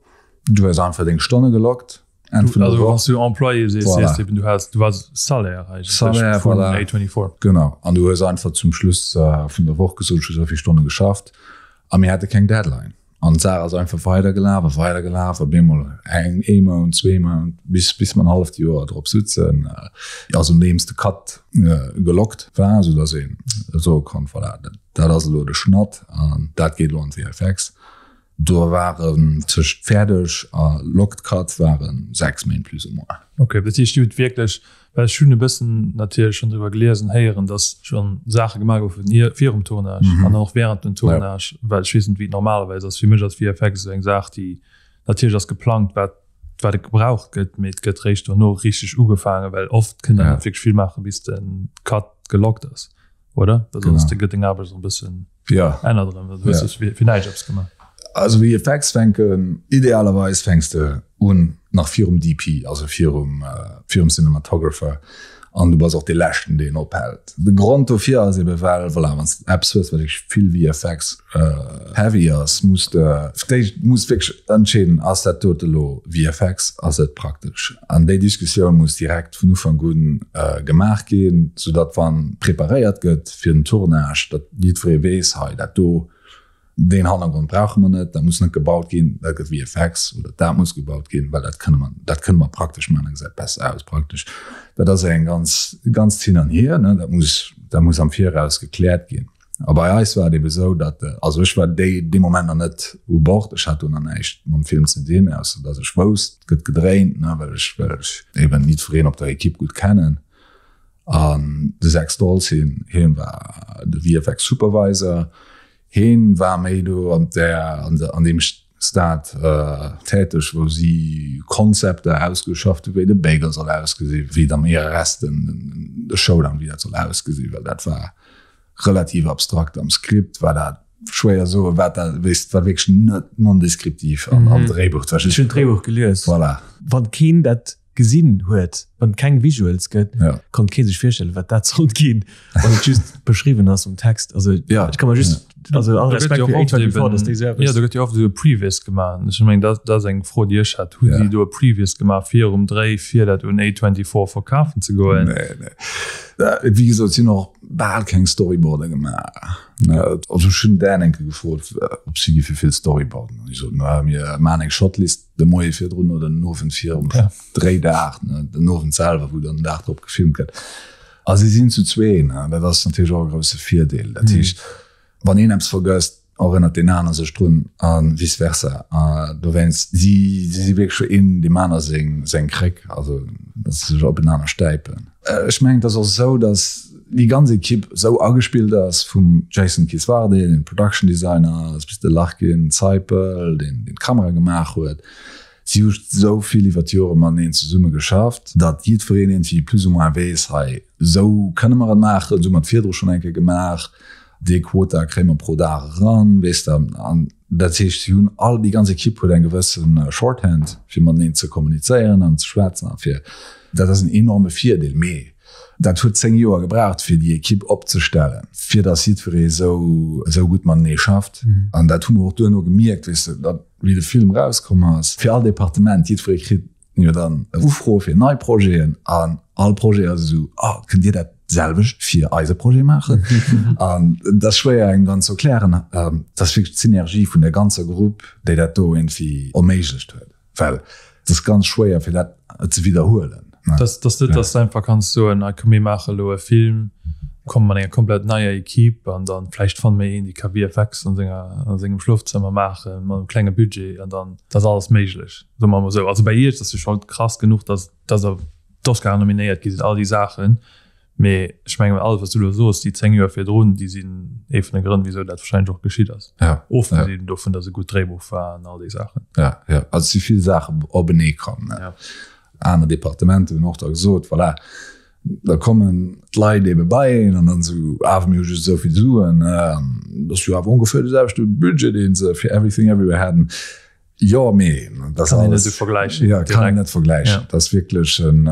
du hues einfach deng Stonne geloggt, Enn vun der Woch. Also Employé sees, voilà. sees eben, du hast, du warst Salaire eigentlich. Salaire, voilà. A24. Genau. An du hues einfach zum Schluss äh, vun der Woch gesot, ech hu souvill Stonne geschafft. A mir hate keng Deadline. An d'Saach ass einfach weidergelaf a weidergelaf a bemol eng, ee Mount, zwee Mount, bis, bis mer en halleft Joer drop sutzen. Äh, also nodeems de Cut äh, gelockt war, soudass een soe konnt, voilà, dat, dat ass elo de Schnatt an dat geet elo an d'VFX. Do waren tëscht fäerdeg a locked cut waren 6 Méint plus ou moins. Ok, dat heescht dir hutt wierklech, well ech hunn e bëssen natierlech schonn driwwer gelies an héieren, datt schonn Saache gemaach goufen ier virum Tournage an och während dem Tournage, well ech weess net wéi et normalerweis ass. Fir mech ass VFX esou eng Saach déi natierlech ass geplangt wat wat et gebraucht gëtt, mee et gëtt réischt dono richteg ugefaangen, well oft kënnt der net wierklech vill maache bis de Cut gelockt ass. Oder? Well sonst gëtt deng Aarbecht e bëssen ja. ännert erëm. Du hues ja. fir, fir näischt eppes gemaach. Also VFX fänken, idealerweis fänks de un nach virum DP, also virum, äh, virum Cinematographer an du bass och dee leschten deen ophält. De Grond dofir ass ebe well, voilà, wann s de eppes hues wat wierklech vill VFX äh, heavy ass, muss de d'éischt muss wierklech entscheeden, ass dat dote lo VFX, ass et praktesch? An déi Diskussioun muss direkt vun Ufank un gemaach ginn, soudatt wa preparéiert gëtt fir den Tournage, datt jiddweree weess, hei dat do, deen Hannergrond brauche mer net, dat muss net gebaut ginn, dat gëtt VFX oder dat muss gebaut ginn, well dat kënne mer, dat kënne mer praktesch maachen, dat gesäit besser aus praktesch. Dat ass eng ganz, ganzt Hin an Hier, ne, dat muss, dat muss am Viraus gekläert ginn. A bei eis war et ebe sou, datt, also ech war déi, dee Moment nach net u Bord, ech hat do nach näischt mam Film ze dinn, ausser datt ech wousst, et gëtt gedréint, ne, well ech, well ech eben jiddwereen op der Ekipp gutt kennen. An de Zack Stolz, hien, hien war de VFX Supervisor, hien war méi do an där, an der, an deem Stade täteg, wou si Konzepter ausgeschafft hu wéi de Bagel soll ausgesinn, wéi et am IRS den, de Showdown, wéi dat soll ausgesinn, well dat war relativ abstrakt am Skript, war dat schwéier soen, wat dat, weess, war wierklech net non-deskriptiv am, am Dréibuch. Ech hunn d'Dréibuch gelies. Voilà. Wann keen dat. Gesinn huet, wann et keng Visuals gëtt, ja. konnt kee sech virstellen, wat dat sollt ginn, wann et just beschriwwen ass um Text. Also ja. ech kann mer just ja. also all Respekt fir A24, dass déi esou Ja, do gëtt jo oft esou e Previs gemaach. Ech mengen, dat, dat ass eng Fro, déi ech hat. Hu ja. si do e Previs gemaach virum Dréi, fir dat un A24 verkafen ze goen? Nee, nee. Wéi gesot, si hunn och bal keng Storyboarde gemaach. Also ech hunn Dan eng Kéier gefrot, ob si géife vill Storyboarden. An hie sot, No, mir maachen eng Shotlist. de Moie virdrun oder den Owend virum ja. Dréidag, ne, den Owend selwer, wou dann den Dag drop gefilmt gëtt. A si sinn zu zwee, ne, dat ass natierlech och e grousse Virdeel. Dat mhm. heescht, wann een eppes vergësst, erënnert deen aner sech drun a vice versa. A dowéinst, si, si si wierklech een deem aner seng, seng Kréck, also dass se sech openaner stäipen. Ech mengen, et ass och esou, dass déi ganz Ekipp esou agespillt ass, vum Jason Kisvarday, deen Production Designer ass, bis de Larkin Seipel, deen d'Kamera gemaach huet. Si hu esou vill iwwer d'Jore mateneen zesumme geschafft, datt jiddwereen iergendwéi plus ou moins weess, hei, esou kënne mer et maachen, esou hu mer et virdru schonn eng Kéier gemaach, dee Quota kréie mer pro Dag eran, weess de. An dat heescht, si hunn all, déi ganz Ekipp huet eng gewësse Shorthand, fir mateneen ze kommunizéieren an ze schwätzen a fir, dat ass en enorme Virdeel. Mee dat huet 10 Joer gebraucht, fir déi Ekipp opzestellen, fir datt jiddweree esou, esou gutt matenee schafft. An dat hu mer och duerno gemierkt, weess de, datt wéi de Film erauskomm ass, fir all Departement, jiddweree kritt jo dann Ufroe fir nei Projeten an all Projet ass esou, oh, kënnt Dir dat selwecht fir eise Projet maachen? An dat ass schwéier engem dann ze erklären, dat ass wierklech d'Synergie vun der ganzer Grupp, déi dat do iergendwéi erméiglecht huet, well et ass ganz schwéier fir dat ze widderhuelen. Dass dass net, dass de einfach kanns soen, ah komm mir maache elo e Film, komme mat enger komplett neier Equipe an dann vläicht fanne mir een, dee ka VFX an senger a sengem Schlofzëmmer maachen mat engem klenge Budget an dann ass alles méiglech. Soe mer emol esou. Also bei Iech ass jo scho krass genuch, dass dass der d'Oscaren nominéiert gi sinn, all déi Saachen. Mee ech mengen, alles wat s du elo soos, déi 10 Joer virdrun, déi sinn ee vun de Grënn, wisou dat warscheinlech och geschitt ass. Ja. Ofgesinn dovun, dass e gutt Dréibuch war an all déi Saachen. Ja, ja. Also et si vill Saachen openee komm. Ja. Aner Departementer hunn och da gesot, voilà, da kommen d'Leit ebe bei een an dann esou, awer mir hu just esou vill Suen, an dat ass jo awer ongeféier de selwechte Budget, dee se fir Everything Everywhere haten. Jo, mee dat Kann een net esou vergläichen. Ja, kann een net vergläichen. Ja. Dat ass wierklech en,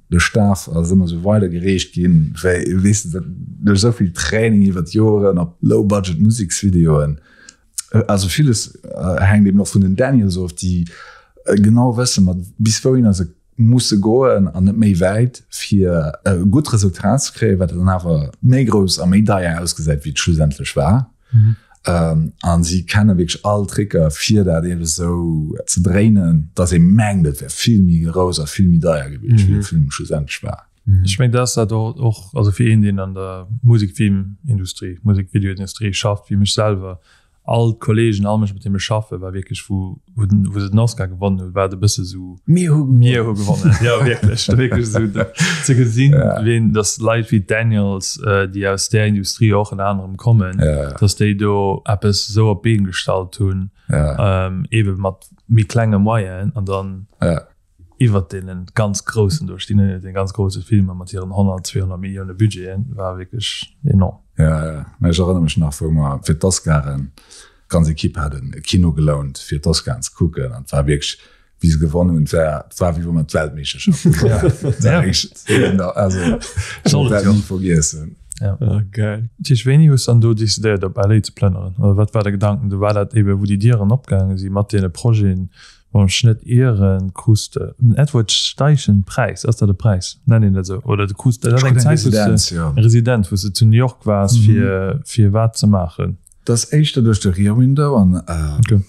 de Staf ass ëmmer esou weidergereecht ginn, wéi, weess de, duerch esou vill Training iwwer d'Joren op Low-Budget-Museksvideoen. Also villes hänkt eben och vun den Daniels of, déi genau wëssen, mat bis wouhinner se musse goen an net méi wäit, fir e gutt Resultat ze kréien, wat dann awer méi grouss a méi deier ausgesäit, wéi et schlussendlech war. Mhm. Ähm, an si kenne wierklech all Tricker, fir dat eebe sou ze dréinen, datt ee mengt, et wär vill méi grouss a vill méi deier gewiescht, wéi de Film schlussendlech war. Ech mengen, dat ass dat och, och also fir een, deen an der Musekfilmindustrie, Musekvideoindustrie schafft, wéi mech selwer, All d'Kollegen, all Mënsch mat deem ech schaffen, war wierklech wou wou den wou se den Oscar gewonnen hunn, war et e bësse sou Mir hu gewonnen. Mir hu gewonnen. Jo wierklech, wierklech esou ze gesinn, ween dass Leit wéi d'Daniels, déi aus där Industrie och ënner anerem kommen, dass déi do eppes esou op d'Been gestallt hunn, eebe mat méi klenge Moyenen an dann Iwwert deenen ganz groussen do stinn, deene ganz grousse Filmer mat hiren 100, 200 Millioune Budgeten, war wierklech enorm. Jo, jo, mä ech erënnere mech nach, wou mer fir d'Oscaren, d'ganz Ekipp hat e Kino gelount fir d'Oscaren ze kucken an et war wierklech, wéi se gewonnen hunn, et war, et war wéi wa mer d'Weltmeeschterschaft gewonnen hätten. Et war wierklech, also ech wäert dat ni vergiessen. Ja. Oh, geil. Tisch, wéini hues dann do decidéiert op LA ze plënneren? Oder wat war de Gedanken do? War dat ebe wou déi Dieren opgaange si mat deene Projeten, Wann ech net ieren, krus de den Edward Steichen Präis, ass dat e Präis, nennt een dat esou, oder du krus, dat ass eng Zäit wou s de, ja. Residenz, wou s de zu New York waars fir, fir wat ze maachen? Dat ass éischter duerch de Rear Window an, jo,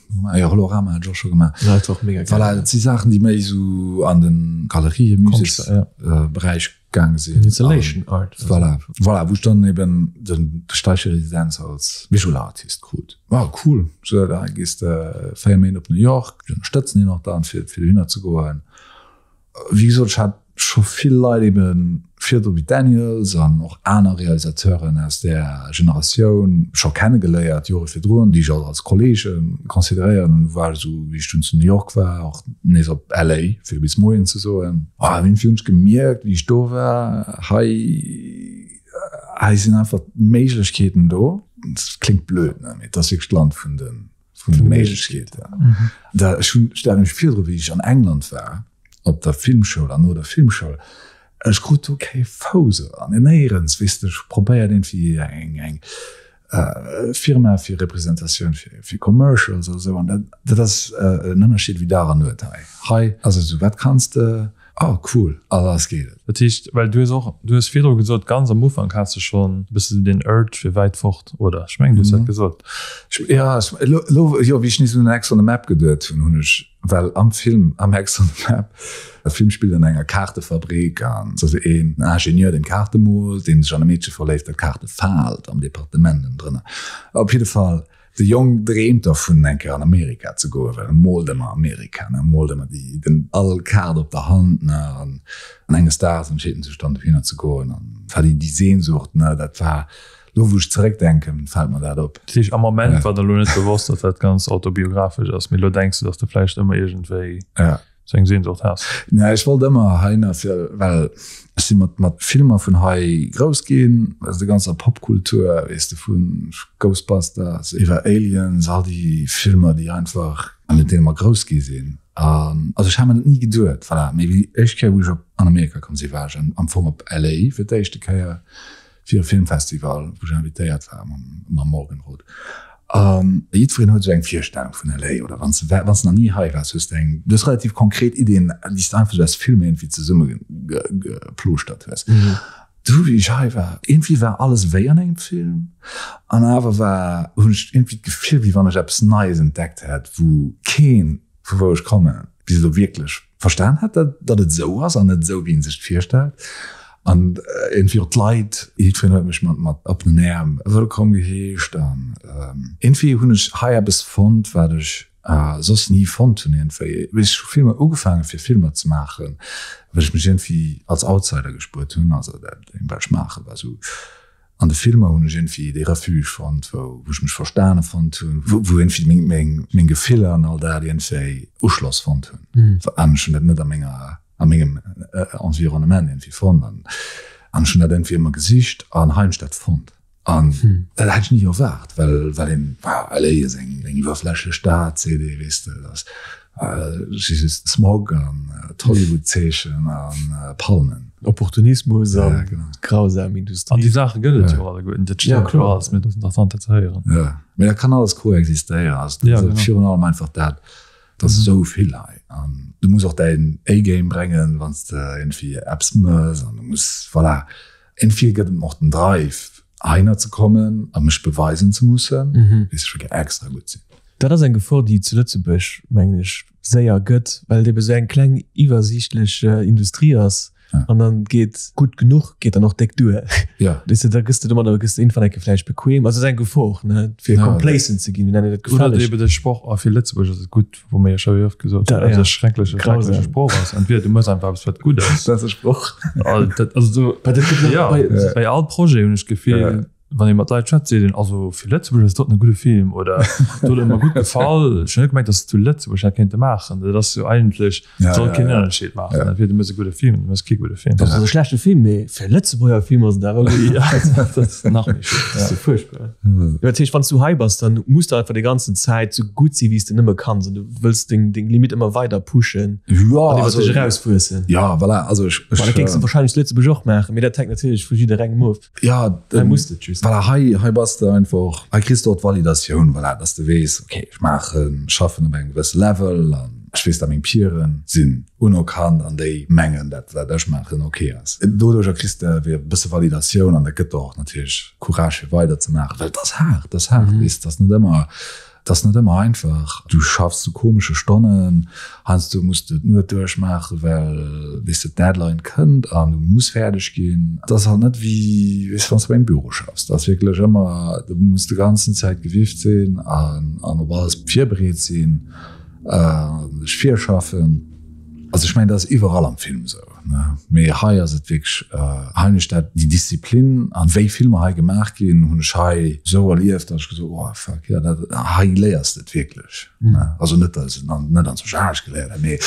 Holorama hat ech och scho gemaach. Ja, dat war och mega geil. Voilà, dat si Saachen, déi méi esou an de Galerien-, Muséesberäich gaange sinn. Installation Art. Voilà, voilà, wou ech dann eben den Steiche Residenz als Visual Artist krut. War cool. So, da gees de 4 Méint op New York, déi ënnerstëtzen een och dann, fir, fir dohinner ze goen. Wéi gesot, ech hat scho vill Leit eben virdru wéi Daniels an och aner Realisateuren aus där Generatioun scho kennegeléiert, Jore virdrun, déi ech och als Kollege consideréieren. An du war ech esou, wéi ech dunn zu New York war, och nees op LA, fir bis Moien ze soen. Ah, iergendwéi hunn ech gemierkt, wéi ech do war, hei, hei sinn einfach d'Méiglechkeeten do. Dat kléngt blöd, ne, mee et ass wierklech d'Land vun de, vun de Méiglechkeeten. Da, ech hunn, ech stelle mech virdru, wéi ech an England war. op der Filmschoul an no der Filmschoul, ech krut do kee Fouss eran, néierens, weess de, ech probéiert iergendwéi eng eng Firma fir Representatioun fir fir Commercials oder esou an dat dat ass en Ënnerscheed wéi Dag an Nuet hei. Hei ass et esou, wat kanns de? Oh cool, a lass geet et. Dat heescht, well du hues och, du hues virdru gesot, ganz am Ufank has de schonn e bësse sou den Urge fir wäit fort, oder? Ech mengen, du hues dat gesot. Jo, ech, elo, elo, jo, wéi ech nees un Ex on the Map geduet hunn, hunn ech, well am Film, am Ex on the Map, de Film spillt an enger Kaartefabrik an et ass een Ingenieur, deen Kaarte moolt, deen sech an e Meedche verléift, dat Kaarte faalt am Departement ënnendrënner. Op jidde Fall, De Jong dreemt dervun eng Kéier an Amerika ze goen, well e moolt ëmmer Amerika, ne, e moolt ëmmer déi, den, all Kaart op der Hand, ne, an enges Daags entscheet en sech dann dohinner ze goen an war déi, déi Sehnsucht, ne, dat war, lo wou ech zeréckdenken, fält mer dat op. Dat heescht, am Moment war der elo net bewosst, datt dat ganz autobiographesch ass, mee elo denks de, datt de vläicht ëmmer iergendwéi. Ja. Sou eng Sehnsucht has. Nee, ech wollt ëmmer heihinner fir, well ech si mat mat Filmer vun hei grouss ginn, also der ganzer Popkultur, weess de, vu Ghostbusters iwwer Aliens, all déi Filmer, déi einfach, mat deene mer grouss gi sinn. An also ech hat mer dat ni geduet, voilà. Mee wéi éischt Kéier, wou ech op an Amerika komm sinn, war ech am Fong op LA fir d'éischte Kéier. fir e Filmfestival, wou ech invitéiert war mam Morgenrot. An jiddwereen huet esou eng Virstellung vun LA, oder wann s de wann s de nach ni hei waars, hues de eng, du hues relativ konkret Iddien, déi s de einfach esou aus Filmer iergendwéi zesummegeplooschtert hues. Du, wéi ech hei war, iergendwéi war alles wéi an engem Film, an awer war, hunn ech iergendwéi d'Gefill, wéi wann ech eppes Neies entdeckt hätt, wou keen, vu wou ech kommen, bis elo wierklech verstan hätt, datt et esou ass an net esou, wéi een sech et virstellt. An iergendwéi och d'Leit, jiddwereen huet mech mat mat oppenen Äerm wëllkomm geheescht. An iergendwéi hunn ech hei eppes fonnt, wat ech soss ni fonnt hunn iergendwéi. Ech hu vill méi ugefaange fir Filmer ze maachen, well ech mech iergendwéi als Outsider gespuert hunn. Also dat, wat ech maache war esou An de Filmer hunn ech iergendwéi dee Refuge fonnt, wou ech mech verstane fonnt hunn, wou iergendwéi meng, meng, meng Gefiller an all dat iergendwéi Uschloss fonnt hunn. An ech hunn dat net a menger, a mengem Environnement iergendwéi fonnt. An, an ech hunn dat iergendwéi ëmmer gesicht an hei hunn ech dat fonnt. An dat hätt ech ni erwaart, well, well een, LA ass eng, eng iwwerflächlech Stad, seet ee, weess de, dat ass, Just Smog an d'Hollywood-Zeechen a Palmen. Opportunismus a grausam Industrie. An déi Saache gëtt et jo alleguerten. Dat stéiert jo alles, mee et ass interessant dat ze héieren. Jo, mee dat kann alles koexistéieren. Also dat ass virun allem einfach dat, et ass esou vill hei an du muss och däin A-Game bréngen, wann s de iergendwéi eppes mëss an du muss, voilà. Iergendwéi gëtt et mer och den Drive, heihinner ze kommen a mech beweisen ze mussen, weess ech wëll extra gutt sinn. Dat ass eng Gefor, déi et zu Lëtzebuerg, mengen ech, séier gëtt, well et ebe sou eng kleng iwwersiichtlech Industrie ass. An dann geet gutt genuch geet dann och déck duer. Weess de, da gëss de domadder gëss de iergendwann eng Kéier vläicht bequem. Also et ass eng Gefor, ne, fir complacent ze ginn, wéi nennen dat gefälleg. Oder eben de Sproch, a fir Lëtzebuerg ass et gutt, wou mir jo scho wéi oft gesot hunn, dat e schreckleche, schreckleche Sproch ass. Entweder du méchs einfach eppes, wat gutt ass. Dat ass e Sproch. Also do, jo, bei all Projet hunn ech d'Gefill, Wann ee mat Leit schwätzt, seet een, also fir Lëtzebuerg ass dat e gudde Film oder dat huet mer gutt gefall. Ech hunn net gemengt, datt se zu Lëtzebuerg dat kéinte maachen. Dat ass jo eigentlech, soll keen Ënnerscheed maachen. Entweder du méchs e gudde Film oder du méchs kee gudde Film. Dat ass e schlechte Film, mee fir e Lëtzebuerger Film ass et awer gutt. Ja, dat ass nach méi schlëmm. Dat ass jo fuerchtbar. Jo, dat heescht, wann s du hei bass, dann muss du einfach déi ganzen Zäit sou gutt si wéi s de nëmme kanns an du wëlls deng Limit ëmmer weider pushen an iwwer dech erauswuessen. Ja, voilà, also ech. Dat géings de warscheinlech zu Lëtzebuerg och maachen, mee dat hänkt natierlech vu jidderengem of. Ja, hei muss de just. Voilà, hei, hei bass de einfach, hei kriss de och d'Validatioun, voilà, dass de weess, okay, ech maachen, schaffen op engem gewësse Level an ech weess, dat meng Peeren sinn unerkannt an déi mengen, dat wat ech maachen okay ass. Doduercher kriss de wéi e bësse Validatioun an dat gëtt der och natierlech Courage fir weider ze maachen, well et ass haart, et ass haart, weess, et ass net ëmmer, Et ass net ëmmer einfach. Du schaffs zu komesche Stonnen, heiansdo muss de d'Nuet duerchmaachen, well, weess de, d'Deadline kënnt an du muss fäerdeg ginn. Et ass halt net wéi, weess de, wann s de bei engem Büro schaffs. Et ass wierklech ëmmer, du muss de ganzen Zäit gewifft sinn an op alles virbereet sinn, dech virschaffen. Also ech mengen, dat ass iwwerall am Film esou. Mee hei ass et wierklech, hei hunn ech dat, déi Disziplin an wéi Filmer hei gemaach ginn, hunn ech hei esou erlieft, datt ech gesot hunn, oh fuck, jo dat, hei léiers de et wierklech. Also net, datt ech et net an zwousch anescht geléiert hätt, mee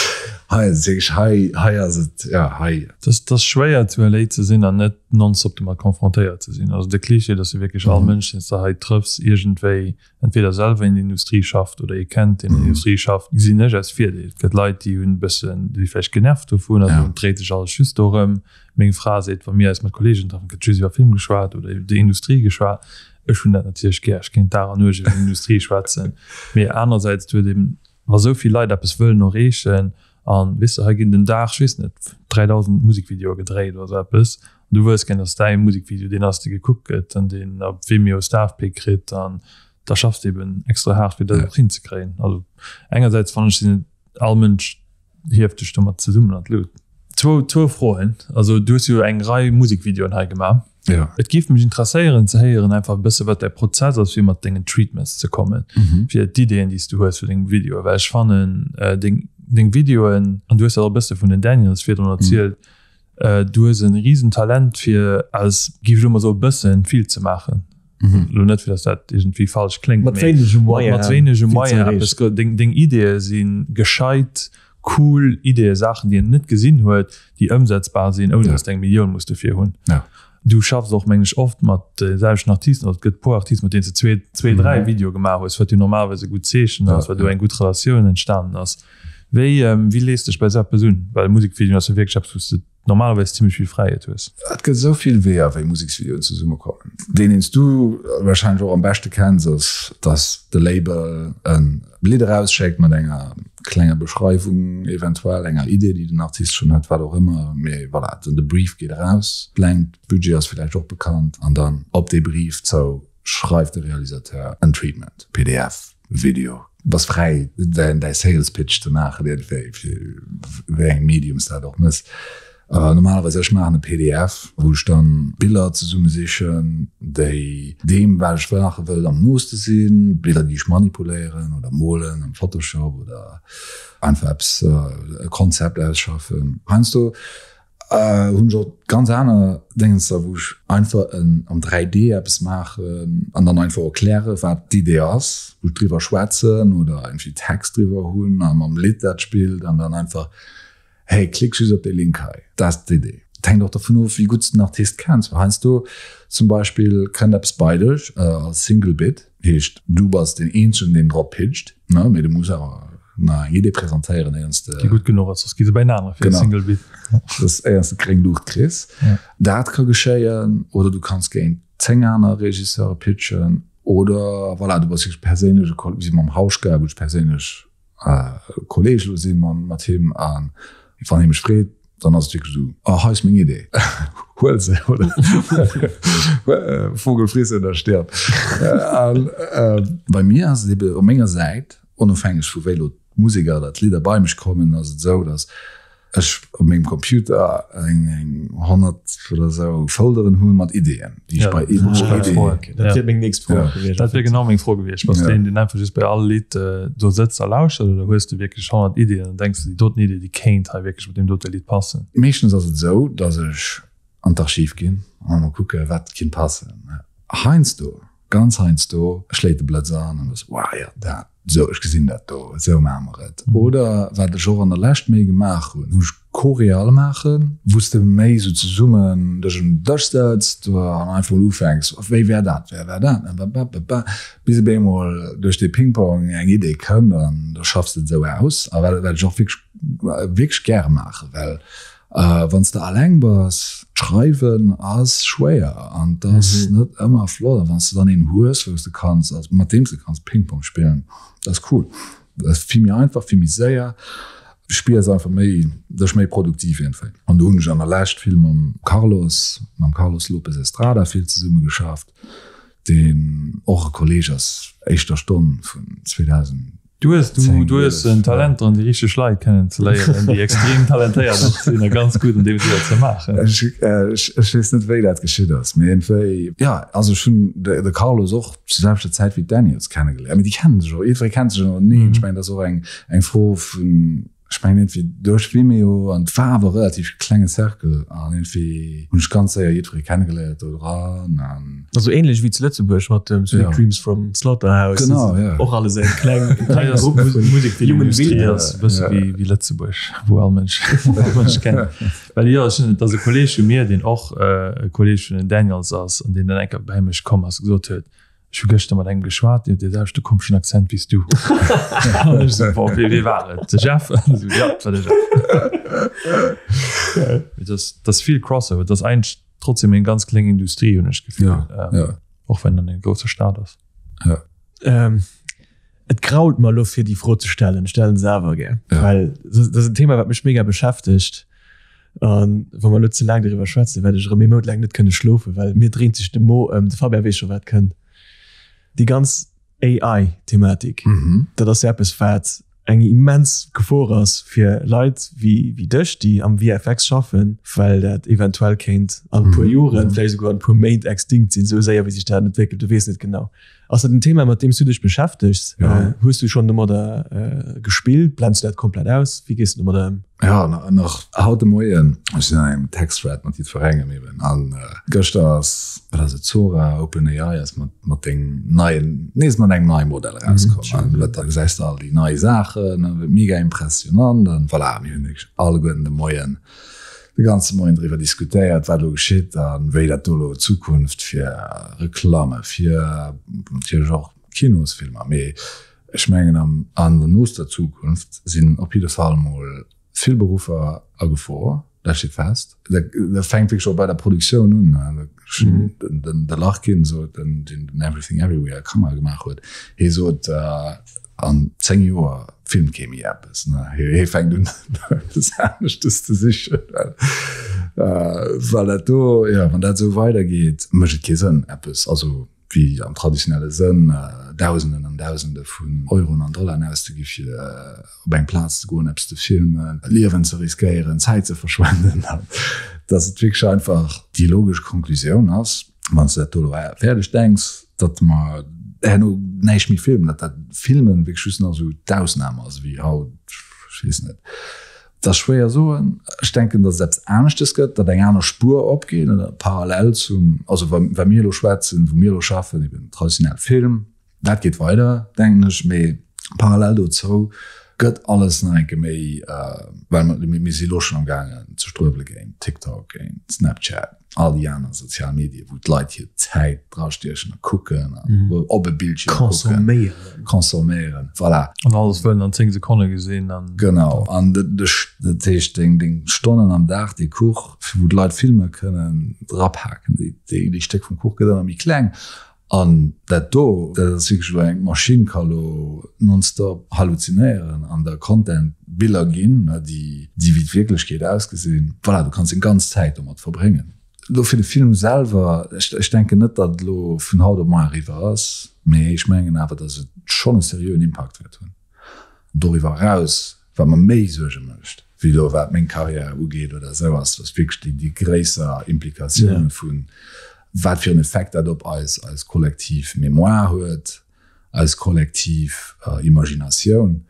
hei ass et wierklech, hei, hei ass et, jo hei. Et ass schwéier zu LA ze sinn an net nonstop domat confrontéiert ze sinn. Also de Klischee, datt du wierklech all Mënsch, deen s de hei trëffs, iergendwéi entweder selwer in der Industrie schafft oder ee kennt, deen in der Industrie schafft, gesinn ech als Virdeel. Et gëtt Leit, déi hunn e bëssen, si vläicht genervt dovun, also et dréit sech alles just dorëm. Meng Fra seet, wa mir eis mat Kolleegen treffen, gëtt just iwwer Film geschwat oder iwwer déi Industrie geschwat. Ech hunn dat natierlech gär, ech kéint Dag an Nuecht iwwer d'Industrie schwätzen. Mee anersäits, du huet eben, wa sou vill Leit eppes wëllen erreechen an, weess de, hei ginn den Dag, ech weess net, 3.000 Musekvideoe gedréit oder sou eppes, an du wëlls gär, datt däi Musekvideo deen ass, dee gekuckt gëtt an deen op Vimeo Staff-Pick kritt an da schaffs de eben extra haart, fir dat och hinzekréien. Also engersäits fannen ech, sinn et all Mënsch hieft dech domat zesummen an d'Lut. Zwou, zwou Froen. Also du hues jo eng Rei Musekvideoen hei gemaach. Ja. Et géif mech interesséieren ze héieren einfach e bësse wat däi Prozess ass fir mat dengen Treatments ze kommen, fir d'Ideeën déi s du hues fir deng Videoen, well ech fannen deng, deng Videoen, an du hues dat och e bësse vun den Daniels virdrun erzielt, du hues e risen Talent fir aus, géif ech elo mol soen, e bëssen vill ze maachen. Elo net fir dass dat iergendwéi falsch kléngt, Mat wéinege Moyen mat wéinege Moyen eppes gro-. Deng, deng Ideeë si gescheit, cool Ideeë, Saachen, déi een net gesinn huet, déi ëmsetzbar sinn, ouni dass de eng Millioun muss dofir hunn. Du schaffs och, mengen ech, oft mat de selwechten Artisten, oder et gëtt e puer Artisten, mat deenen s de zwee, zwee, dräi Videoe gemaach hues, wat jo normalerweis e gutt Zeechen ass, well do eng gutt Relatioun entstanen ass. Wéi, wéi lees de dech bei esou eppes un? Well e Musekvideo ass jo wierklech eppes, wou s de normalerweis zimmlech vill Fräiheet hues. Et gëtt esou vill Weeër, wéi Museksvideoen zesummekommen. Deen, deen s du warscheinlech och am beschte kenns, ass, dass de Label e Lidd erausschéckt mat enger klenger Beschreiwung, eventuell enger Idee, déi den Artist schonn huet, wat och ëmmer. Mee voilà, den de Brief geet eraus, d'Längt, Budget ass villäicht och bekannt, an dann op dee Brief zou schreift de Realisateur en Treatment, pdf, Video. Bass fräi däi Sales Pitch ze maachen, iergendwéi, fir wéi engem Medium s dat och mëss. Normalerweis ech maachen e pdf, wou ech dann Biller zesumme sichen, déi deem wat ech maache wëll am nooste sinn, Biller déi ech manipuléieren oder molen am Photoshop oder einfach eppes, e Konzept ausschaffen. Heiansdo Hunn ech och ganz aner Déngenser, wou ech einfach en am 3D eppes maachen an dann einfach erkläre wat d'Idee ass, wou ech driwwer schwätzen oder irgendwie Text driwwer hunn a mam Lidd dat spillt an dann einfach, hey klick just op dee Link hei, dat ass d'Idee. Et hänkt och dervun of, wéi gutt s de den Artist kenns, well heiansdo zum Beispill kënnt eppes bei dech als Single Bit, Heescht, du bass deen eenzegen, deen drop pitcht, ne? Mee du muss awer nach eng Idee presentéieren, éier s de. Déi gutt genuch ass, soss gi se bei en anere fir e Single Bit. Dass éier s de gréng Luucht kriss. Dat ka geschéien. Oder du kanns géint 10 aner Regisseure pitchen. Oder voilà, du bass wierklech perséinlech e Kol-, wéi mam Hauschka, wou ech perséinlech Kolleg elo sinn mat him an wann hie mech freet, dann ass et wierklech esou, oh hei ass meng Idee, huel se oder Vogel friss oder stirb. An bei mir ass et ebe op menger Säit, onofhängeg vu wéi elo d'Museker oder d'Lidder bei mech kommen, ass et esou, datt ech op mengem Computer eng 100 oder esou Folderen hunn mat Ideeën, déi ech bei Idee. Dat wier meng nächst Fro gewiescht. Dat wier genau meng Fro gewiescht. Bass du een, deen einfach just bei all Lidd do sëtzt a lauschtert oder hues du wierklech 100 Ideeën an denks du, déi doten Idee, déi kéint hei wierklech mat deem dote Lidd passen? Meeschtens ass et esou, datt ech an d'Archiv ginn an emol kucke wat kinnt passen. Heiansdo, ganz heiansdo schléit de Blëtz an an du bass, wow, jo dat. Sou, ech gesinn dat do, esou maache mer et. Oder wat ech och an der Lescht méi gemaach hunn, wou ech Choreale maachen, wou s de méi esou zesummen dech un den Dësch sëtzt an einfach mol ufänks, wéi wär dat, wéi wär dat, ba-ba-ba-ba, bis op eemol duerch dee Ping-Pong eng Idee kënnt an da schaffs de et esou aus. A wat ech och wierklech, wierklech gäre maachen, well Wann s de alleng bass, d'Schreiwen ass schwéier an 't ass net ëmmer flott. A wann s de dann een hues, wou s de kanns, also mat deem s de kanns Ping-Pong spillen, dat ass cool. Dat ass vill méi einfach, vill méi séier. Du spiers einfach méi, dech méi produktiv iergendwéi. An do hunn ech an der Lescht vill mam Carlos, mam Carlos Lopes Estrada vill zesumme geschafft, deen och e Kolleeg ass éischter Stonn vun 2000. Du hues, du, du hues en Talent dran, déi richteg Leit kennen ze léieren, déi extrem talentéiert och sinn a ganz gutt an deem si dat ze maachen. Ech, ech, ech weess net, wéi dat geschitt ass, mee iergendwéi, jo, also ech hunn de, de Carlos och zur selwechter Zäit wéi d'Daniels kennegeléiert, mee déi kennen sech och, jiddweree kennt sech ënnerteneen. Ech mengen, dat ass och eng, eng Fro vun, Ech mengen iergendwéi duerch Vimeo an et war awer e relativ klenge Cercle an iergendwéi hunn ech ganz séier jiddweree kennegeléiert do dran an. Also ähnlech wéi zu Lëtzebuerg mat dem Sweet Dreams from Slaughterhouse. Genau, ja. Och alles eng kleng, eng kleng Grupp vun jungen Wilden. Ass e bësse wéi, wéi Lëtzebuerg, wou all Mënsch all Mënsch kennt. Well jo, ech hunn, et ass e Kolleeg vu mir, deen och e Kolleeg vun den Daniels ass an deen dann eng Kéier bei mech komm ass a gesot huet. Ech hu gëschter mat engem geschwat, deen huet dee selwechte komeschen Accent wéi s du. An ech esou, Boah, wee, wee war et? De Jeff? An esou, Ja, et war de Jeff. Mee dat, dat ass vill Crossover. Dat ass eigentlech trotzdem eng ganz kleng Industrie, hunn ech d'Gefill. Ja, ja. Och wenn an eng grousser Stad ass. Ja. Ähm, et grault mer elo fir déi Fro ze stellen, ech stellen se awer gär, Ja. well dat ass en Thema, wat mech mega beschäftegt. An wa mer elo ze laang doriwwer schwätzen, wäert ech erëm ee Mount laang net kënne schlofen, well mir dréint sech de Mo ëm. De Fabien weess scho wat kënnt. Déi ganz AI-Thematik, dat ass jo eppes, wat eng immens Gefor ass fir Leit wéi wéi dech, déi am VFX schaffen, well dat eventuell kéint an e puer Joren, vläicht esouguer an e puer Méint extinct sinn, esou séier wéi sech dat entwéckelt. Du weess net genau. Ass dat en Thema, mat deem s du dech beschäftegs? Ja. Hues du schonn domadder gespillt? Blends du dat komplett aus? Wéi gees du domadder ëm? Ja, nach haut de Moien, ech sinn an engem Text-Thread mat jiddwerengem eben, an gëschter ass, wat ass et, Sora, OpenAI ass mat mat dengem neien, nees mat engem neie Modell erauskomm. An wat da gesäis de all déi nei Saachen, mega impressionant an voilà, mir hunn wierklech alleguerten de Moien de ganze Moien driwwer diskutéiert, wat elo geschitt a wéi dat do elo d'Zukunft fir Reklamme, fir natierlech och Kinosfilmer, mee ech mengen an der nooster Zukunft sinn op jidde Fall mol vill Beruffer a Gefor, dat steet fest. Dat fänkt wierklech och bei der Produktioun un. De Larkin sot, deen den Everything Everywhere Kamera gemaach huet, hie sot, An 10 Joer filmt kee méi eppes. Hie fänkt un eppes aneschtes ze sichen, well dat do, jo, wann dat esou weidergeet, mécht et kee Sënn eppes, also wéi am traditionelle Sënn, Dausenden an Dausende vun Euroen an Dollarn auszegi fir op eng Plaz ze goen, eppes ze filmen, Liewen ze riskéieren, Zäit ze verschwenden, datt et wierklech einfach déi logesch Konklusioun ass, wann s de dat do elo fäerdeg denks, datt mer herno näischt méi filmen, datt dat Filmen wierklech just nach esou d'Ausnam ass, wéi haut, ech weess net. Dat ass schwéier soen. Ech denken, datt et eppes aneschtes gëtt, datt eng aner Spuer opgeet oder parallel zum, also wa wa mir elo schwätzen, wou mir elo schaffen, eben traditionell Film, dat geet weider, denken ech, mee parallel dozou gëtt alles nach eng Kéier méi, well mir mir si elo schonn amgaangen ze struewele géint TikTok, géint Snapchat. all déi aner sozial Medien, wou d'Leit hir Zäit drastiechen a kucken an op e Bildschierm kucken. Consomméieren. Consomméieren, voilà. An alles wëllen an 10 Sekonne gesinn an. Genau. An dat heescht, deng, deng Stonnen am Dag, dee Kuch, wou d'Leit Filmer kënnen drapaken, déi, déi Stéck vum Kuch gëtt ëmmer méi kleng. An dat do, dat ass wierklech elo eng Maschinn ka lo nonstop halluzinéieren an der Content Biller ginn, déi déi wéi d'Wierklechkeet ausgesinn. Voilà, du kanns deng ganz Zäit domat verbréngen. Elo fir de Film selwer, ech ech denken net, datt et elo vun haut op mar eriwwer ass, mee ech mengen awer, datt et schonn e seriöen Impakt wäert hunn. Doriwwer eraus, wat mer méi Suerge mécht, wéi elo wat meng Karriär ugeet oder esou, ass ass wierklech déi déi gréisser Implikatioun vun wat fir en Effekt dat op eis, eis kollektiv Mémoire huet, eis kollektiv Imaginatioun,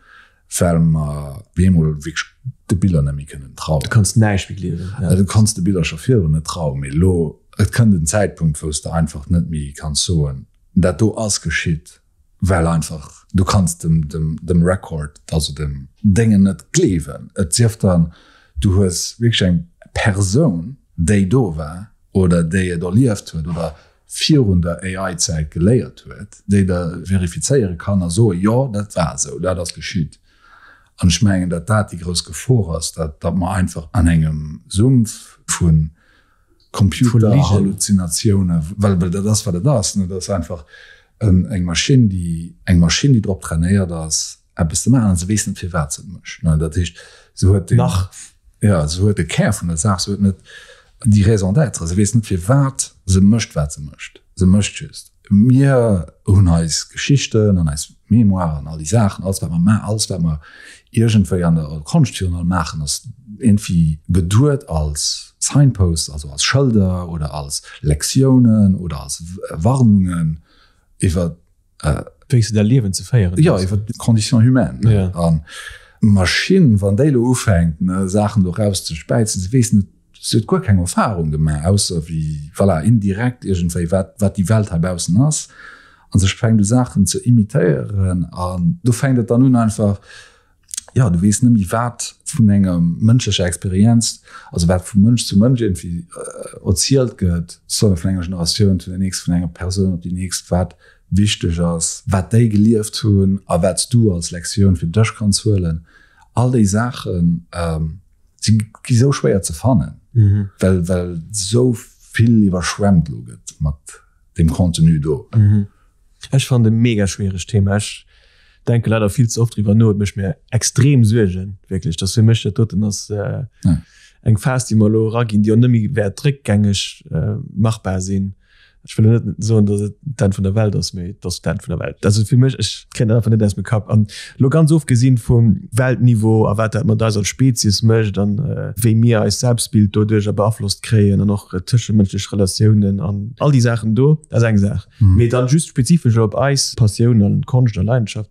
well mer op eemol wierklech de Biller net méi kënnen trauen. Du kanns näischt méi gleewen. Du kanns de Biller scho virdrun net trauen, mee elo, et kënnt en Zäitpunkt, wou s de einfach net méi kanns soen, dat do ass geschitt, well einfach du kanns dem, dem, dem Record, also dem Déngen net gleewen. Et sief dann, du hues wierklech eng Persoun, déi do war, oder déi et erlieft huet oder virun der AI-Zäit geléiert huet, déi da verifizéiere kann a soen, jo, dat war esou, dat ass geschitt. An ech mengen, datt dat déi grouss Gefor ass, datt datt mer einfach an engem Sumpf vu Computerhalluzinatioune, well well dat ass, wat et ass, dat ass einfach eng Maschinn, déi eng Maschinn, déi drop trainéiert ass, eppes ze maachen an se weess net firwat se et mécht. Dat heescht se huet den, Nach. Ja, se huet de Kär vun der Saach, se huet net déi Raison d'être, se weess net firwat se mécht wat se mécht, se mécht just. Mir hunn eis Geschichten an eis Mémoire an all déi Saachen, alles wat mer maachen, alles wat mer iergendwéi an der Konscht virun allem maachen, ass iergendwéi geduet als Signposts, also als Schëlder oder als Lektiounen oder als Warnungen iwwer Wéi s de däi Liewen ze féieren hues. Jo, iwwer d'Condition humaine. Ja. An d'Maschinn, wann déi elo ufänkt, ne, Saachen do rauszespäizen, se weess net, se huet guer keng Erfahrung gemaach, ausser wéi, voilà, indirekt iergendwéi, wat, wat déi Welt heibaussen ass. An se fänkt u Saachen ze imitéieren an do fänkt et dann un einfach, jo, du weess net méi, wat vun enger mënschlecher Experienz, also wat vu Mënsch zu Mënsch iergendwéi erzielt gëtt, soit vun enger Generatioun zu der nächst, vun enger Persoun op déi nächst, wat. wichteg ass, wat déi gelieft hunn a wat s du als Lektioun fir dech kanns huelen, all déi Saachen si gi sou schwéier ze fannen, well well sou vill iwwerschwemmt elo gëtt mat deem Contenu do. Ech fannen e mega schwieregt Thema. Ech denke leider vill ze oft driwwer no. Et mécht mir extrem Suergen, wierklech. Dass fir mech dat doten ass eng Phas, déi mer elo eraginn, déi och net méi wäert réckgängeg machbar sinn. Ech wëll elo net soen, datt et d'Enn vun der Welt ass, mee et ass d'Enn vun der Welt. Also fir mech, ech kréien dat einfach net aus dem Kapp. An elo ganz ofgesinn vum Weltniveau a wat dat mat eis als Spezies mécht an wéi mir eist Selbstbild doduercher beaflosst kréien an och tëschemënschlech Relatiounen an all déi Saachen do, dat ass eng Saach. Mee dann just spezifesch elo op eis Passioun an Konscht a Leidenschaft,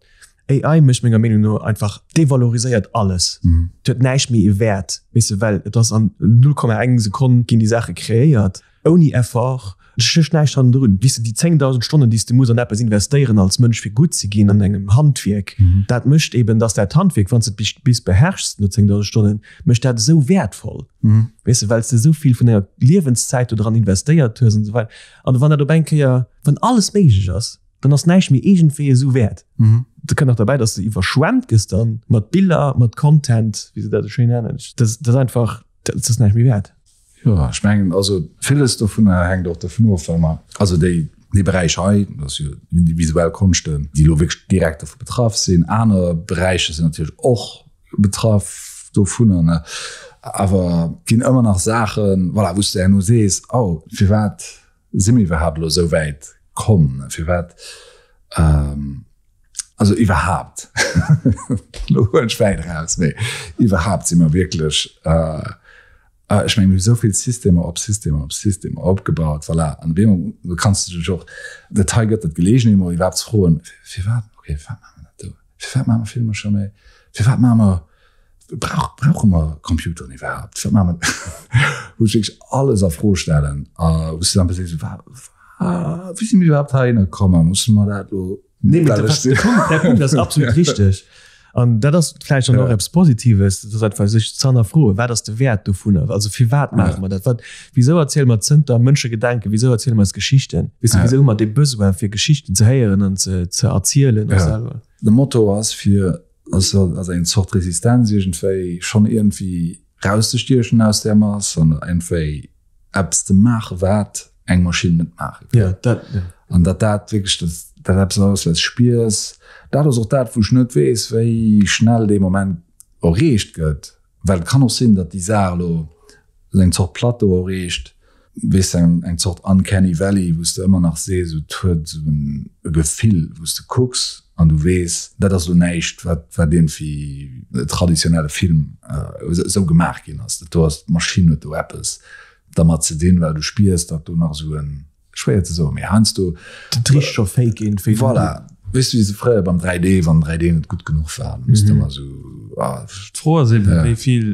AI mécht menger Meenung no einfach, devaloriséiert alles. Et huet näischt méi e Wäert, weess de, well et ass an 0,1 Sekonn ginn déi Saache kreéiert. Ouni Effort, et stécht näischt hannendrun. Weess de, déi 10.000 Stonnen, déi s de muss an eppes investéieren als Mënsch, fir gutt ze ginn an engem Handwierk, dat mécht eben, dass dat Handwierk, wann s de et bis beherrschs no 10.000 Stonnen, mécht dat esou wäertvoll, weess de, well s de esou vill vun denger Liewenszäit do dran investéiert hues an esou weider. An wann dat op eng Kéier, wann alles méiglech ass, dann ass näischt méi iergendwéi esou wäert. Da kënnt nach derbäi, dass de iwwerschwemmt gëss dann mat Biller, mat Content, wéi se dat esou schéin nennen. Dat ass einfach, dat ass näischt méi wäert. Jo, ech mengen, also villes dovunner hänkt och dovun of, well mer, also déi, dee Beräich hei, dat ass jo déi visuell Konschten, déi elo wierklech direkt dovu betraff sinn. Aner Beräicher sinn natierlech och betraff dovunner, ne? Awer et ginn ëmmer nach Saachen, voilà, wou s de herno sees, oh, firwat si mir iwwerhaapt elo esou wäit komm, ne? Firwat, also iwwerhaapt, elo huelen ech wäit eraus, mee iwwerhaapt si mer wierklech, ech mengen, mir hu esou vill Systemer op Systemer op Systemer opgebaut, voilà, an op eemol do kanns du dech och, dat hei gëtt der d'Geleegenheet emol iwwerhaapt ze froen, firwat, okay, firwat maache mer dat do, firwat maache mer Filmmercher méi, firwat maache mer, brauch, brauche mer Computeren iwwerhaapt, firwat maache mer, wou ech wierklech alles a Fro stellen a wou s du dann sees, wa, wa, wéi si mir iwwerhaapt heihinner komm a musse mer dat elo Nee, mee dat, de Punkt, der Punkt ass absolut richteg. An dat ass vläicht dann och eppes Positives, dat ass einfach sech ze hannerfroen, wat ass de Wäert dovunner? Also firwat maache mer dat? Wat, wisou erziele mer zënter Mënschegedenken, wisou erziele mer eis Geschichten? Weess du, wisou hu mer dee Besoin fir Geschichten ze héieren an ze, ze erzielen och selwer? De Motto ass fir, ass, ass eng Zort Resistenz iergendwéi schonn iergendwéi rauszestiechen aus där Mass an iergendwéi eppes ze maachen, wat eng Maschinn net maache kann. Ja, dat, ja. An datt dat wierklech, datt dat eppes ass, wat s spiers. Dat ass och dat, wou ech net weess, wéi schnell dee Moment erreecht gëtt. Well et kann och sinn, datt déi Saach elo esou eng Zort Plateau erreecht, weess de, eng, eng Zort Uncanny Valley, wou s de ëmmer nach sees, et huet esou en e Gefill, wou s de kucks an du weess, dat ass elo näischt, wat, wat iergendwéi e traditionelle Film esou gemaach ginn ass. Dat do ass, d'Maschinn huet do eppes dermat ze dinn, well du spiers, datt do nach esou en, schwéier ze soen, mee heiansdo. Dat richt scho fake iergendwéi. Voilà. Weess du, wéi se fréier beim 3D, wann 3D net gutt genuch war, dann hues de ëmmer esou, ah. D'Fro ass eben, wéi vill,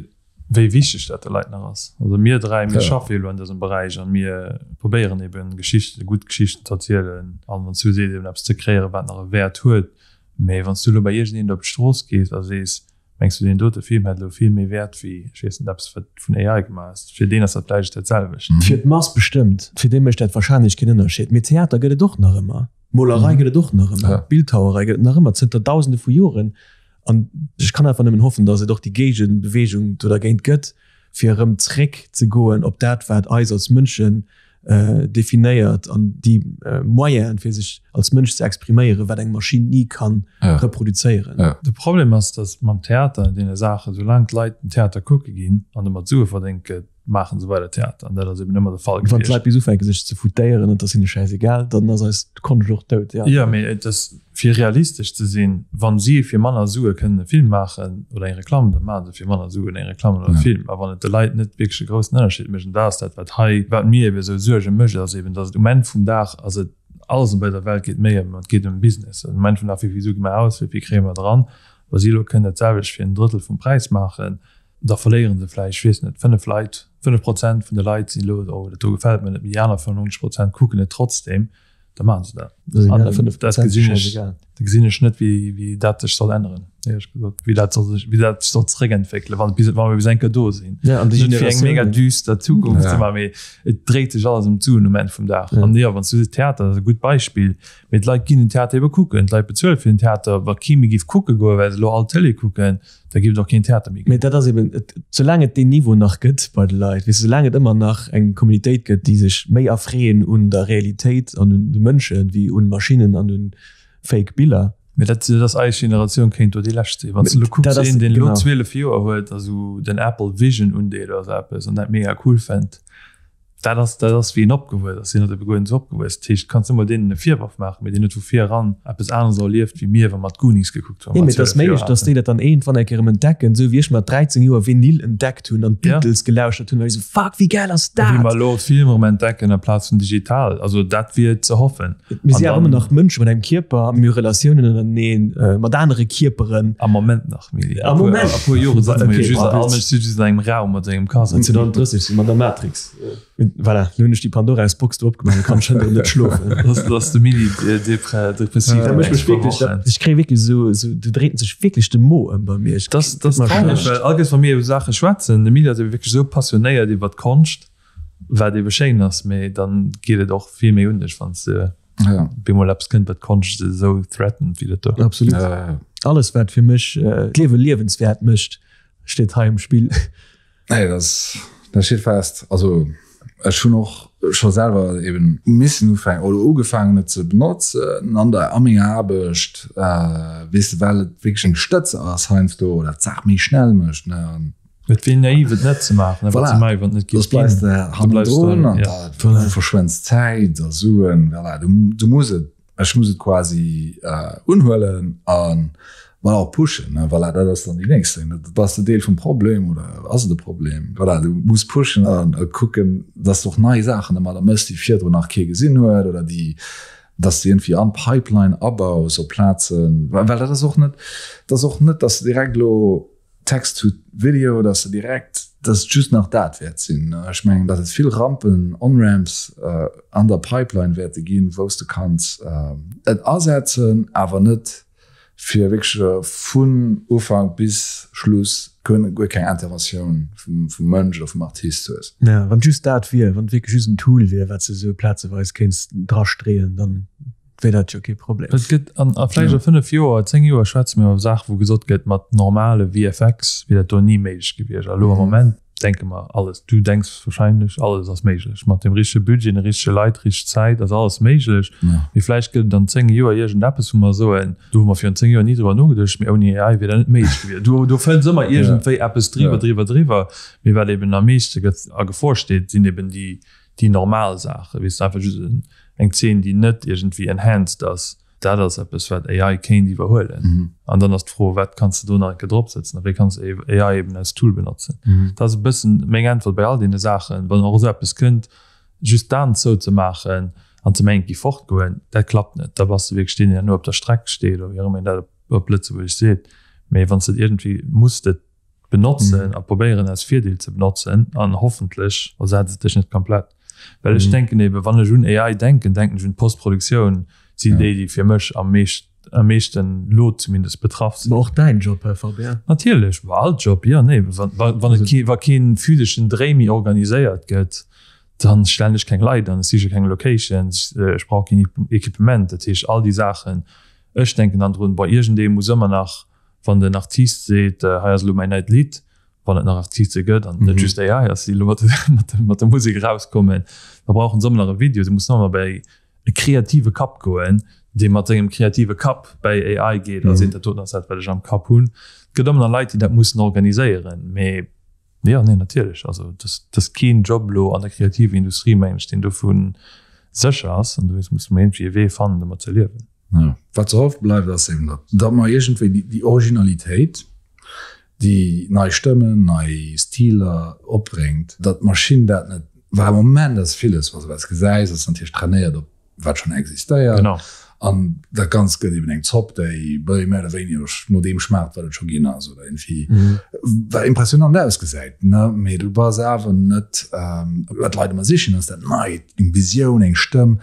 wéi wichteg dat de Leit nach ass. Also mir dräi, mir schaffe jo elo an dësem Beräich a mir probéieren eben Geschichten, gutt Geschichten ze erzielen an wann s du sees, eben eppes ze kreéieren, wat nach e Wäert huet. Mee wann s du elo bei iergendeen op d'Strooss gees a sees, Mengs du deen dote Film hätt elo vill méi Wäert wéi, ech weess net, eppes wat vun AI gemaach ass? Fir deen ass dat vläicht dat selwecht. Fir d'Mass bestëmmt, fir déi mécht dat wahrscheinlech keen Ënnerscheed. Mee Theater gëtt et och nach ëmmer, Molerei gëtt et och nach ëmmer, Bildhauerei gëtt et nach ëmmer, zënter dausende vu Joren. An ech kann einfach nëmmen hoffen, datt et och déi Géigebeweegung do dergéint gëtt, fir erëm zréck ze goen op dat, wat eis als Mënschen definéiert an déi Moyenen, fir sech als Mënsch ze expriméieren, wat eng Maschinn ni kann reproduzéieren. De Problem ass, datt mam Theater an deene Saachen, soulaang d'Leit den Theater kucke ginn an domat Sue verdéngt gëtt, maachen se weider Theater. An dat ass eben ëmmer de Fall gewiescht. Wann d'Leit bis ufänke sech ze foutéieren an et ass hinne schäisegal, dann ass eis Konscht och dout, jo. Jo, mee et ass, fir realistesch ze sinn, wa si fir manner Sue kënnen e Film maachen oder eng Reklamm, da maache se fir manner Suen eng Reklamm oder e Film. A wann et de Leit net wierklech e groussen Ënnerscheed mécht, an dat ass dat, wat hei, wat mir ebe sou Suerge mécht, ass eben, datt et um Enn vum Dag ass et, alles bei der Welt geet méi ëm, et geet ëm Business. Um Enn vum Dag, wéi vill Sue gi mer aus, wéi vill kréie mer dran? Wa si elo kënnen dat selwecht fir en Drëttel vum Präis maachen, da verléiere se vläicht, ech weess net, 5 Leit, 5 Prozent vun de Leit sinn elo, oh dat do gefält mir net, mee déi aner 95 Prozent kucken et trotzdeem, da maache se dat. Dat gesinn ech, da gesinn ech net, wéi, wéi dat sech soll änneren, éierlech gesot, wéi dat soll sech, wéi dat sech soll zeréckentwéckelen, wann bis, wa mer bis eng Kéier do sinn. Ja, an déi Net fir eng mega Generatioun. düster Zukunft ze Ja. maachen, mee et dréit sech alles ëm d'Suen um Enn vum Dag. Ja. An jo, wann s du sees Theater, dat ass e gutt Beispill, mee d'Leit ginn den Theater ebe kucken, d'Leit bezuele fir den Theater. Wa kee méi géif kucke goen, well se elo all Tëlee kucken, da géif et och keen Theater méi Mee ginn. dat ass eben, et, soulaang et deen Niveau nach gëtt bei de Leit, weess de, soulaang et ëmmer nach eng Communitéit gëtt, déi sech méi erfreeën un der Realitéit an un de Mënsche wéi un Maschinnen an un fake Biller. Mee dat, dat ass eis Generatioun kéint do déi lescht sinn. Wann s de elo kucks, Dat ass, een, deen elo genau. 12 Joer huet a sou den Apple Vision undeet oder sou eppes an dat mega cool fënnt, Dat ass, dat ass wéi en opgewuess ass. Hien ass ebe guer net esou opgewuess. Dat heescht, kanns net mol deenen e Virworf maachen, mee deen huet vu vir eran eppes aneres erlieft wéi mir, wa mer d'Goonies gekuckt hunn, Nee, wa mee mer et ass 12 Joer méiglech, dass haten. déi dat dann iergendwann eng Kéier erëm entdecken, esou wéi ech mat 13 Joer Vinyl entdeckt hunn an Ja. d'Beatles gelauschtert hunn, well ech esou, Fuck, wéi gäil ass Wéi mer dat? elo Film erëm entdecken amplaz vun digital. Also dat wier ze hoffen. Mir An si awer ëmmer dann. nach Mënsche mat engem Kierper, mir hu Relatiounen ënnerteneen, mat anere Kierperen. Am Moment nach, Mili. Am A puer, Moment. a puer Jore sëtze mer jo Okay, just, all bis. Mënsch sëtzt just an engem Raum mat sengem Kass. 2030 si mer an der Matrix. Voilà, lo hunn ech déi Pandoras-Box do opgemaach, lo kann ech hënt erëm net schlofen. Das, das de Mili depressiv. Da mécht mech wierklech, dat, ech kréie wierklech esou, esou, do dréit sech wierklech de Mo ëm bei mir. Ech, Das, das gëtt mer traureg, schlecht. well all Kéiers wa mir iwwer Saache schwätzen, de Mili ass ebe wierklech esou passionéiert iwwer d'Konscht, wat ebe schéin ass, mee dann geet et och vill méi un dech, wann s de Ja. bemol eppes kënnt, wat d'Konscht esou threatened wéi dat do. Absolut. Ja, ja. Alles, wat fir mech d'Liewe liewenswäert mécht, steet hei um Spill. Nee, das, das steet fest. Also ech hunn och scho selwer eben missen ufänken oder ugefaangen et ze benotzen an der a menger Aarbecht, äh, weess de, well et wierklech eng Stëtz ass heiansdo oder d'Saach méi schnell mécht, ne, an Et wier naiv et net ze maachen, voilà. ze maachen, wann et net Soss bleifs de hannendrun an da verschwends Zäit a Suen. Voilà, du, du muss et Ech muss et quasi unhuelen an voilà och pushen. Voilà, dat ass dann déi nächst Ding. Bass de Deel vum Problem oder ass et e Problem? Voilà, du muss pushen an kucken, dass de och nei Saachen ëmmer da méchs, déi virdrun nach kee gesinn huet oder déi, dass de iergendwéi an d'Pipeline abaus op Plazen, well dat ass och net, dat ass och net, dass de direkt elo Text to Video, dass se direkt, dass et just nach dat wäert sinn. Ech mengen, dass et vill Rampen, On-Ramps an der Pipeline wäerte ginn, wou s de kanns et asetzen, awer net fir wierklech vun Ufank bis Schluss guer keng Interventioun vum Mënsch oder vum Artist hues. Ja, wann et just dat wier, wann et wierklech just en Tool wier, wat s de esou plazeweis kéints drastreeën, dann. wär dat jo kee Problem. Et gëtt, an a vläicht a 5 Joer, 10 Joer schwätze mir iwwer Saachen, wou gesot gëtt, mat normale VFX wier dat do ni méiglech gewiescht. A elo am Moment denke mer alles, du denks wahrscheinlech, alles ass méiglech. Mat dem richtege Budget, de richtege Leit, richteg Zäit ass alles méiglech. Mee vläicht gëtt et an 10 Joer iergendeppes, wou mer soen, do hu mer virun 10 Joer ni driwwer nogeduecht, mee ouni AI wier dat net méiglech gewiescht. Du, do fënns ëmmer iergendwéi eppes driwwer, driwwer, driwwer. Mee wat eben am meeschte gëtt a Gefor steet, sinn eben déi, déi normal Saachen, weess de, einfach just eng Zeen, déi net iergendwéi enhanced ass, dat ass eppes, wat AI kéint iwwerhuelen. An dann ass d'Fro, wat kanns de do nach eng Kéier dropsëtzen a wéi kanns de AI eben als Tool benotzen? Dat ass e bëssen meng Äntwert bei all deene Saachen. Wann och esou eppes kënnt, just d'Aen zouzemaachen an ze mengen, et géif fortgoen, dat klappt net. Da bass de wierklech deen, deen herno op der Streck steet oder wéi och ëmmer een dat op Lëtzebuergesch seet. Mee wann s de et iergendwéi muss de et benotzen a probéieren als Virdeel ze benotzen an hoffentlech ersetzt et dech net komplett. Well ech denken eben, wann ech un AI denken, denken ech un d'Postproduktioun, sinn déi, déi fir mech am meescht, am meeschten lo zumindest betraff sinn. Ma och däin Job, Här Fabian. Natierlech, ma all Job, jo, nee, wa, wa, wann et kee, wa kee physeschen Dréi méi organiséiert gëtt, dann stellen ech keng Leit an, ech siche keng Locations, ech brauch keen Equipement, dat heescht all déi Saachen. Ech denken dann drun, bon, iergendee muss ëmmer nach wann den Artist seet, hei ass elo mäin neit Lidd, wann et nach Artiste gëtt an net just AI ass, déi elo mat der Musek erauskommen, da brauchen se ëmmer nach e Video. Se mussen ëmmer bäi e kreative Kapp goen, dee mat sengem kreative Kapp bäi AI geet a seet, dat doten ass dat, wat ech am Kapp hunn. Et gëtt ëmmer nach Leit, déi dat mussen organiséieren. Mee jo, nee, natierlech, also et ass keen Job elo an der kreativer Industrie, mengen ech, deen dovu sécher ass. An dowéinst musse mer iergendwéi e Wee fannen, domat ze liewen. Ja. Wat ze hoffe bleift, ass eben, datt, datt mer iergendwéi déi, déi Originalitéit, déi nei Stëmmen, nei Stiler opbréngt, datt d'Maschinn dat net, well am Moment ass villes, wa se eppes gesäis, ass natierlech trainéiert op wat schonn existéiert. Genau. An dat Ganzt gëtt eben eng Zopp, déi méi oder wéiniger no deem schmaacht, wat et scho ginn ass oder iergendwéi wat impressionant ausgesäit, ne? Mee du bass awer net, wat d'Leit ëmmer sichen, ass dat Neit, eng Visioun, eng Stëmm.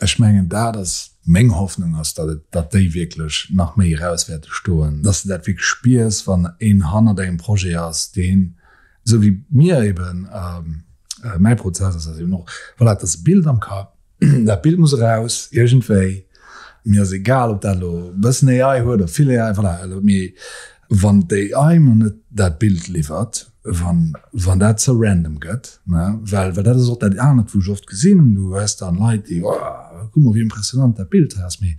Ech mengen, dat ass. Meng Hoffnung ass, datt et, datt déi wierklech nach méi eraus wäerte stoen, datt s de dat wierklech spiers, wann een hannert engem Projet ass, deen, esou wéi mir eben, mäi Prozess ass, ass eben och, voilà, et ass e Bild am Kapp, dat Bild muss eraus iergendwéi. Mir ass egal, ob dat elo e bëssen AI huet oder vill AI, voilà, mee wann d'AI mer net dat Bild liwwert, wann, wann dat ze random gëtt, ne, well, well dat ass och dat anert, wou ech oft gesinn, du hues dann Leit, déi, oh, kuck mol, wéi impressionant dat Bild ass, mee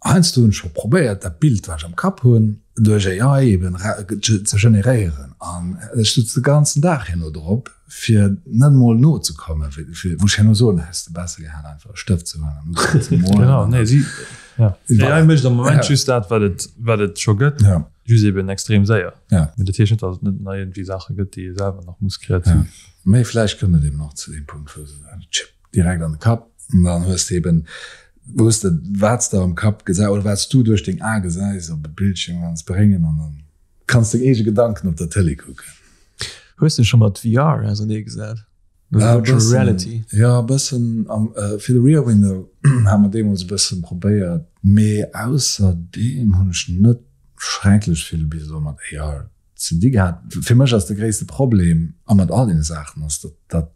heiansdo hunn ech scho probéiert, dat Bild, wat ech am Kapp hunn, duerch AI eben ze generéieren an ech sutz de ganzen Dag herno drop, fir net emol nozekommen, fir, wou ech herno soen, häss de besser gehat, einfach e Stëft ze huelen an ufänken ze molen. Genau, nee, si, ja. AI mécht am Moment just dat, wat et, wat et scho gëtt. Ja. Just eben extrem séier. Ja. Mee dat heescht net, datt et net nach iergendwéi Saache gëtt, déi ee selwer nach muss kreativ. Ja. Mee vläicht kënnt et eben och zu deem Punkt, wou se den Chip direkt an de Kapp an dann hues de eben, wou s de, wat s de am Kapp gesäis oder wat s du duerch deng Ae gesäis, op e Bildschierm kanns bréngen an dann kanns deng eege Gedanken op der Tëlee kucken. Hues de scho mat VR auserneegesat? Virtual Reality? Jo, e bëssen. Fir de Rear Window hate mer deemools e bëssen probéiert, mee ausserdeem hunn ech net schrecklech vill bis elo mat AR ze di gehat. Fir mech ass de gréisste Problem, a mat all deene Saachen, ass, datt dat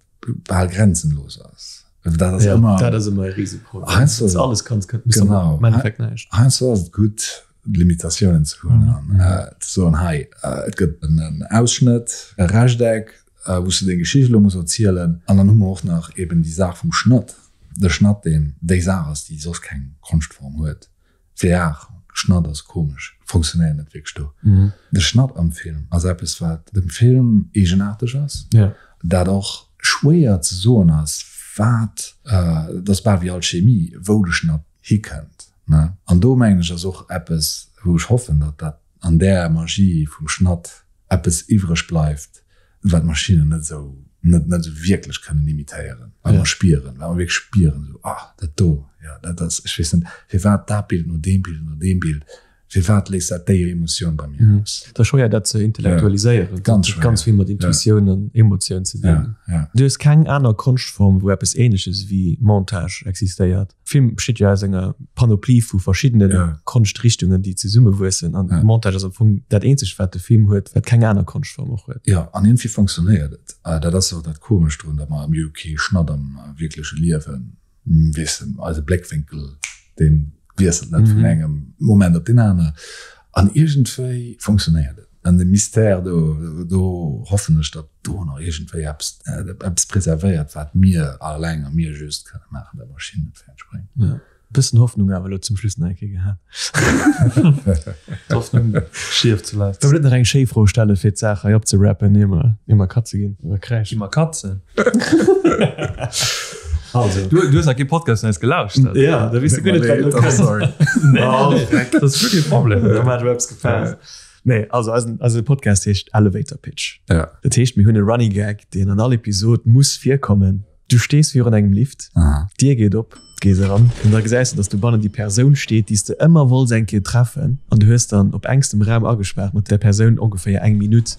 bal grenzenlos ass. Dat ass ëmmer, dat ass ëmmer e Riseproblem. Heiansdo ass et, alles kanns, genau, am Endeffekt näischt. Heiansdo ass et gutt, Limitatiounen ze hunn an ze soen, hei, et gëtt en Ausschnëtt, e Rechteck, wou s de deng Geschicht elo muss erzielen. An dann hu mer och nach eben déi Saach vum Schnëtt, de Schnëtt, deen déi Saach ass, déi soss keng Konschtform huet. VR, Schnëtt ass komesch, funktionéiert net wierklech do. De Schnëtt am Film ass eppes, wat dem Film eegenaarteg ass, dat och schwéier ze soen ass, wat, dat ass bal wéi Alchemie, wou de Schnëtt hikënnt. An do mengen ech ass och eppes, wou ech hoffen, datt dat an där Magie vum Schnatt eppes iwwreg bleift, wat d'Maschinnen net esou, net, net esou wierklech kënnen imitéieren, wat mer spieren, wat mer wierklech spieren, esou, ah, dat do, jo, dat ass, ech weess net, firwat dat Bild no deem Bild, no deem Bild, firwat léist dat déi Emotioun bei mir aus? Et ass schwéier, dat ze intellektualiséieren. Ganz schwéier. Dat huet ganz vill mat Intuitioun an Emotioun ze dinn. Ja, ja. Du hues keng aner Konschtform, wou eppes Ähnleches wéi Montage existéiert. Film besteet jo aus enger Panoplie vu verschiddene Konschtrichtungen, déi zesummewuessen. An Montage ass am Fong dat eenzegt, wat de Film huet, wat keng aner Konschtform och huet. Jo, an iergendwéi fonctionnéiert et. Dat ass jo och dat Komescht drun, datt mer am UK Schnat am wierkleche Liewen, weess de, eise Bléckwénkel, dee wiesselt net vun engem Moment op deen aner. An iergendwéi fonctionnéiert et. An de Mystère do, do hoffen ech, datt do nach iergendwéi eppes, eppes preservéiert, wat mir alleng a mir just kënne maachen, dat d'Maschinn net fäerdeg bréngt. Jo, e bëssen Hoffnung awer elo zum Schluss nach eng Kéier gehat. D'Hoffnung stierft zuletzt. Wëll net nach eng schéi Fro stellen, fir d'Saach hei opzerappen, ier mer, ier mer Katze ginn oder kräischen. Gi mer Katzen? Also. Du, du hues nach kee Podcast vun eis gelauschtert. Ja, da weess de guer net, wat elo kënnt. Sorry. Nee, nee, nee, dat ass guer kee Problem. Da hat elo eppes gefaasst. Nee, also eisen, eise Podcast heescht Elevator Pitch. Ja. Dat heescht, mir hunn e Running Gag, deen an all Episod muss virkommen. Du stees virun engem Lift, d'Dier geet op, gees eran an da gesäis de, dass dobannen déi Persoun steet, déi s de ëmmer wollts eng Kéier treffen. An du hues dann op engstem Raum agespaart mat där Persoun ongeféier eng Minutt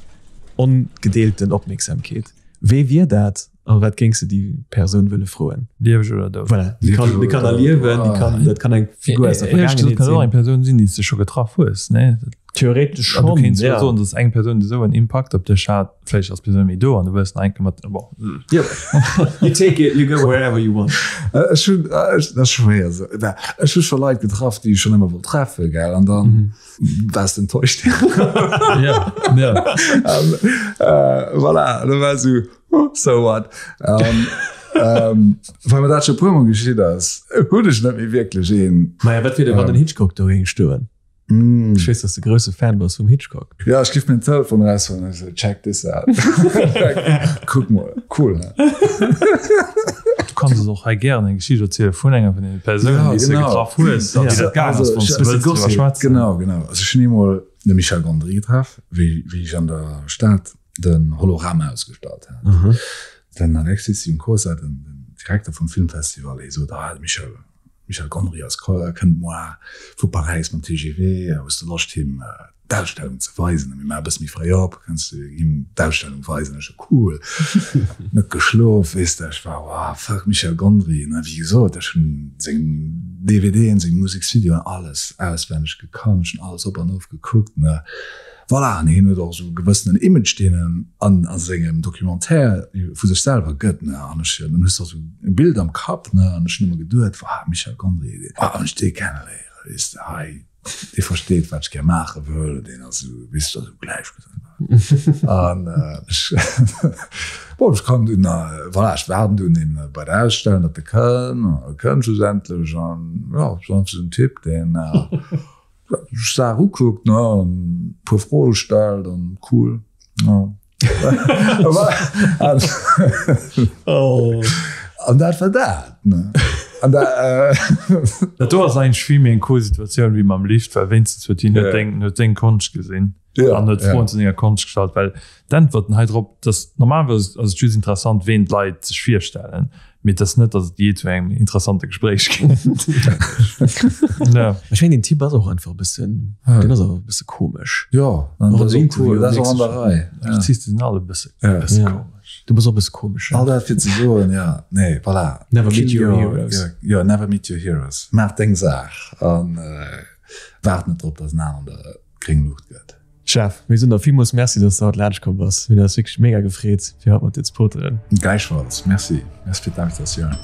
ongedeelten Opmierksamkeet. Wee wier dat a wat géings de déi Persoun wëlle froen? Lieweg oder dout? Voilà, déi kann, déi kann erliewen, déi kann, dat kann eng Figur aus der Ehrlich gesagt, Vergaangenheet kann och sinn. eng Persoun sinn, déi s de scho getraff hues, ne? Theoretesch An du schonn, kéints jo ja. soen, dass eng Persoun esou en Impakt op dech hat, vläicht ass d'Persoun méi do an du wëlls nach eng Kéier mat, bon. Jo, you take it, you go wherever you want. Ech hunn, dat ass schwéier esou, ech hu scho Leit getraff, déi ech schonn ëmmer wollt treffen, gell, an dann Warst enttäuscht. ja, ja. Um, äh, voilà, da war so, oh, so what? Um, ähm, weil mir dat schon puer Mal geschitt ass, hunn ech net méi wierklech een. Maja, wat wier denn, wann den Hitchcock do géing stoen? Mm. Ech weess, dass de grousse Fan bass vum Hitchcock. Ja, ech giff mir den Telefon rausholen an so, check this out. Kuck mol, cool, ne? Du kanns es och hei gären eng Geschicht erziele vun enger vun den Persounen, Ja, déi s de genau. getraff hues, an Ja. wéi dat gaang ass, wann s Also, du wëlls driwwer schwätzen. Genau, genau. Also ech hunn eemol de Michel Gondry getraff, wéi, wéi ech an der Stad den Holorama ausgestallt hat. Den Alexis Juncosa, den, den Direkter vum Filmfestival, hie sot, ah, de Michel, Michel Gondry ass, kënnt moar vu Paräis mam TGV, hues de Loscht him. d'Ausstellung ze weisen. A mir maache e bësse méi fréi op, kanns du him d'Ausstellung weisen. Ech sou, cool. Net geschlof, weess de. Ech war, wow, fuck, Michel Gondry. Ne, wéi gesot, ech hunn seng DVDen, seng Museksvideoen, alles auswenneg gekannt, ech hunn alles op an of gekuckt, ne. Voilà, an hien huet och esou e gewëssenen Image, deen en an a sengem Documentaire vu sech selwer gëtt, ne. An ech, dann hues de och esou e Bild am Kapp, ne. An ech hunn ëmmer geduet, Wow, Michel Gondry, ah, wann ech dee kenneléieren, weess de, hei, dee versteet, wat ech gär maache wëll, deen ass esou, weess de, esou gläichgesënnt. An ech, bon, ech kann dunn, voilà, ech waarden dunn eben bei der Ausstellung, datt e kënn, an e kënnt schlussendlech an, jo, ass einfach esou en Typ, deen, sech d'Saach ukuckt, ne, an e puer Froe stellt an cool. Ja. An dat war dat, ne. An da, äh, Dat do ass eigentlech vill méi eng cool Situatioun wéi mam Lift, well wéinstens huet hien huet deng, huet deng Konscht gesinn. Ja, an huet Froen zu senger Konscht gestallt, well d'Äntwerten hei drop, dass normalerweis ass et just interessant, ween d'Leit sech virstellen, mee et ass net, dass et jee zu engem interessante Gespréich kënnt. Ja. Ech mengen, den Typ ass och einfach e bëssen, deen ass awer e bësse komesch. Ja, an dat ass och cool, dat ass och an der Rei. Artiste sinn all e bësse, e bësse komesch. Du bass och e bësse komesch. All dat fir ze soen, ja, nee, voilà. Never meet your heroes. Jo, never meet your heroes. Maach deng Saach an waart net drop, dass en aneren der gréng Luucht gëtt. Jeff, mir soen der villmools Merci, dass de haut laanscht komm bass. Mir hunn eis wierklech mega gefreet, fir haut mat dir ze poteren. Gläichfalls, Merci. Merci fir d'Invitatioun.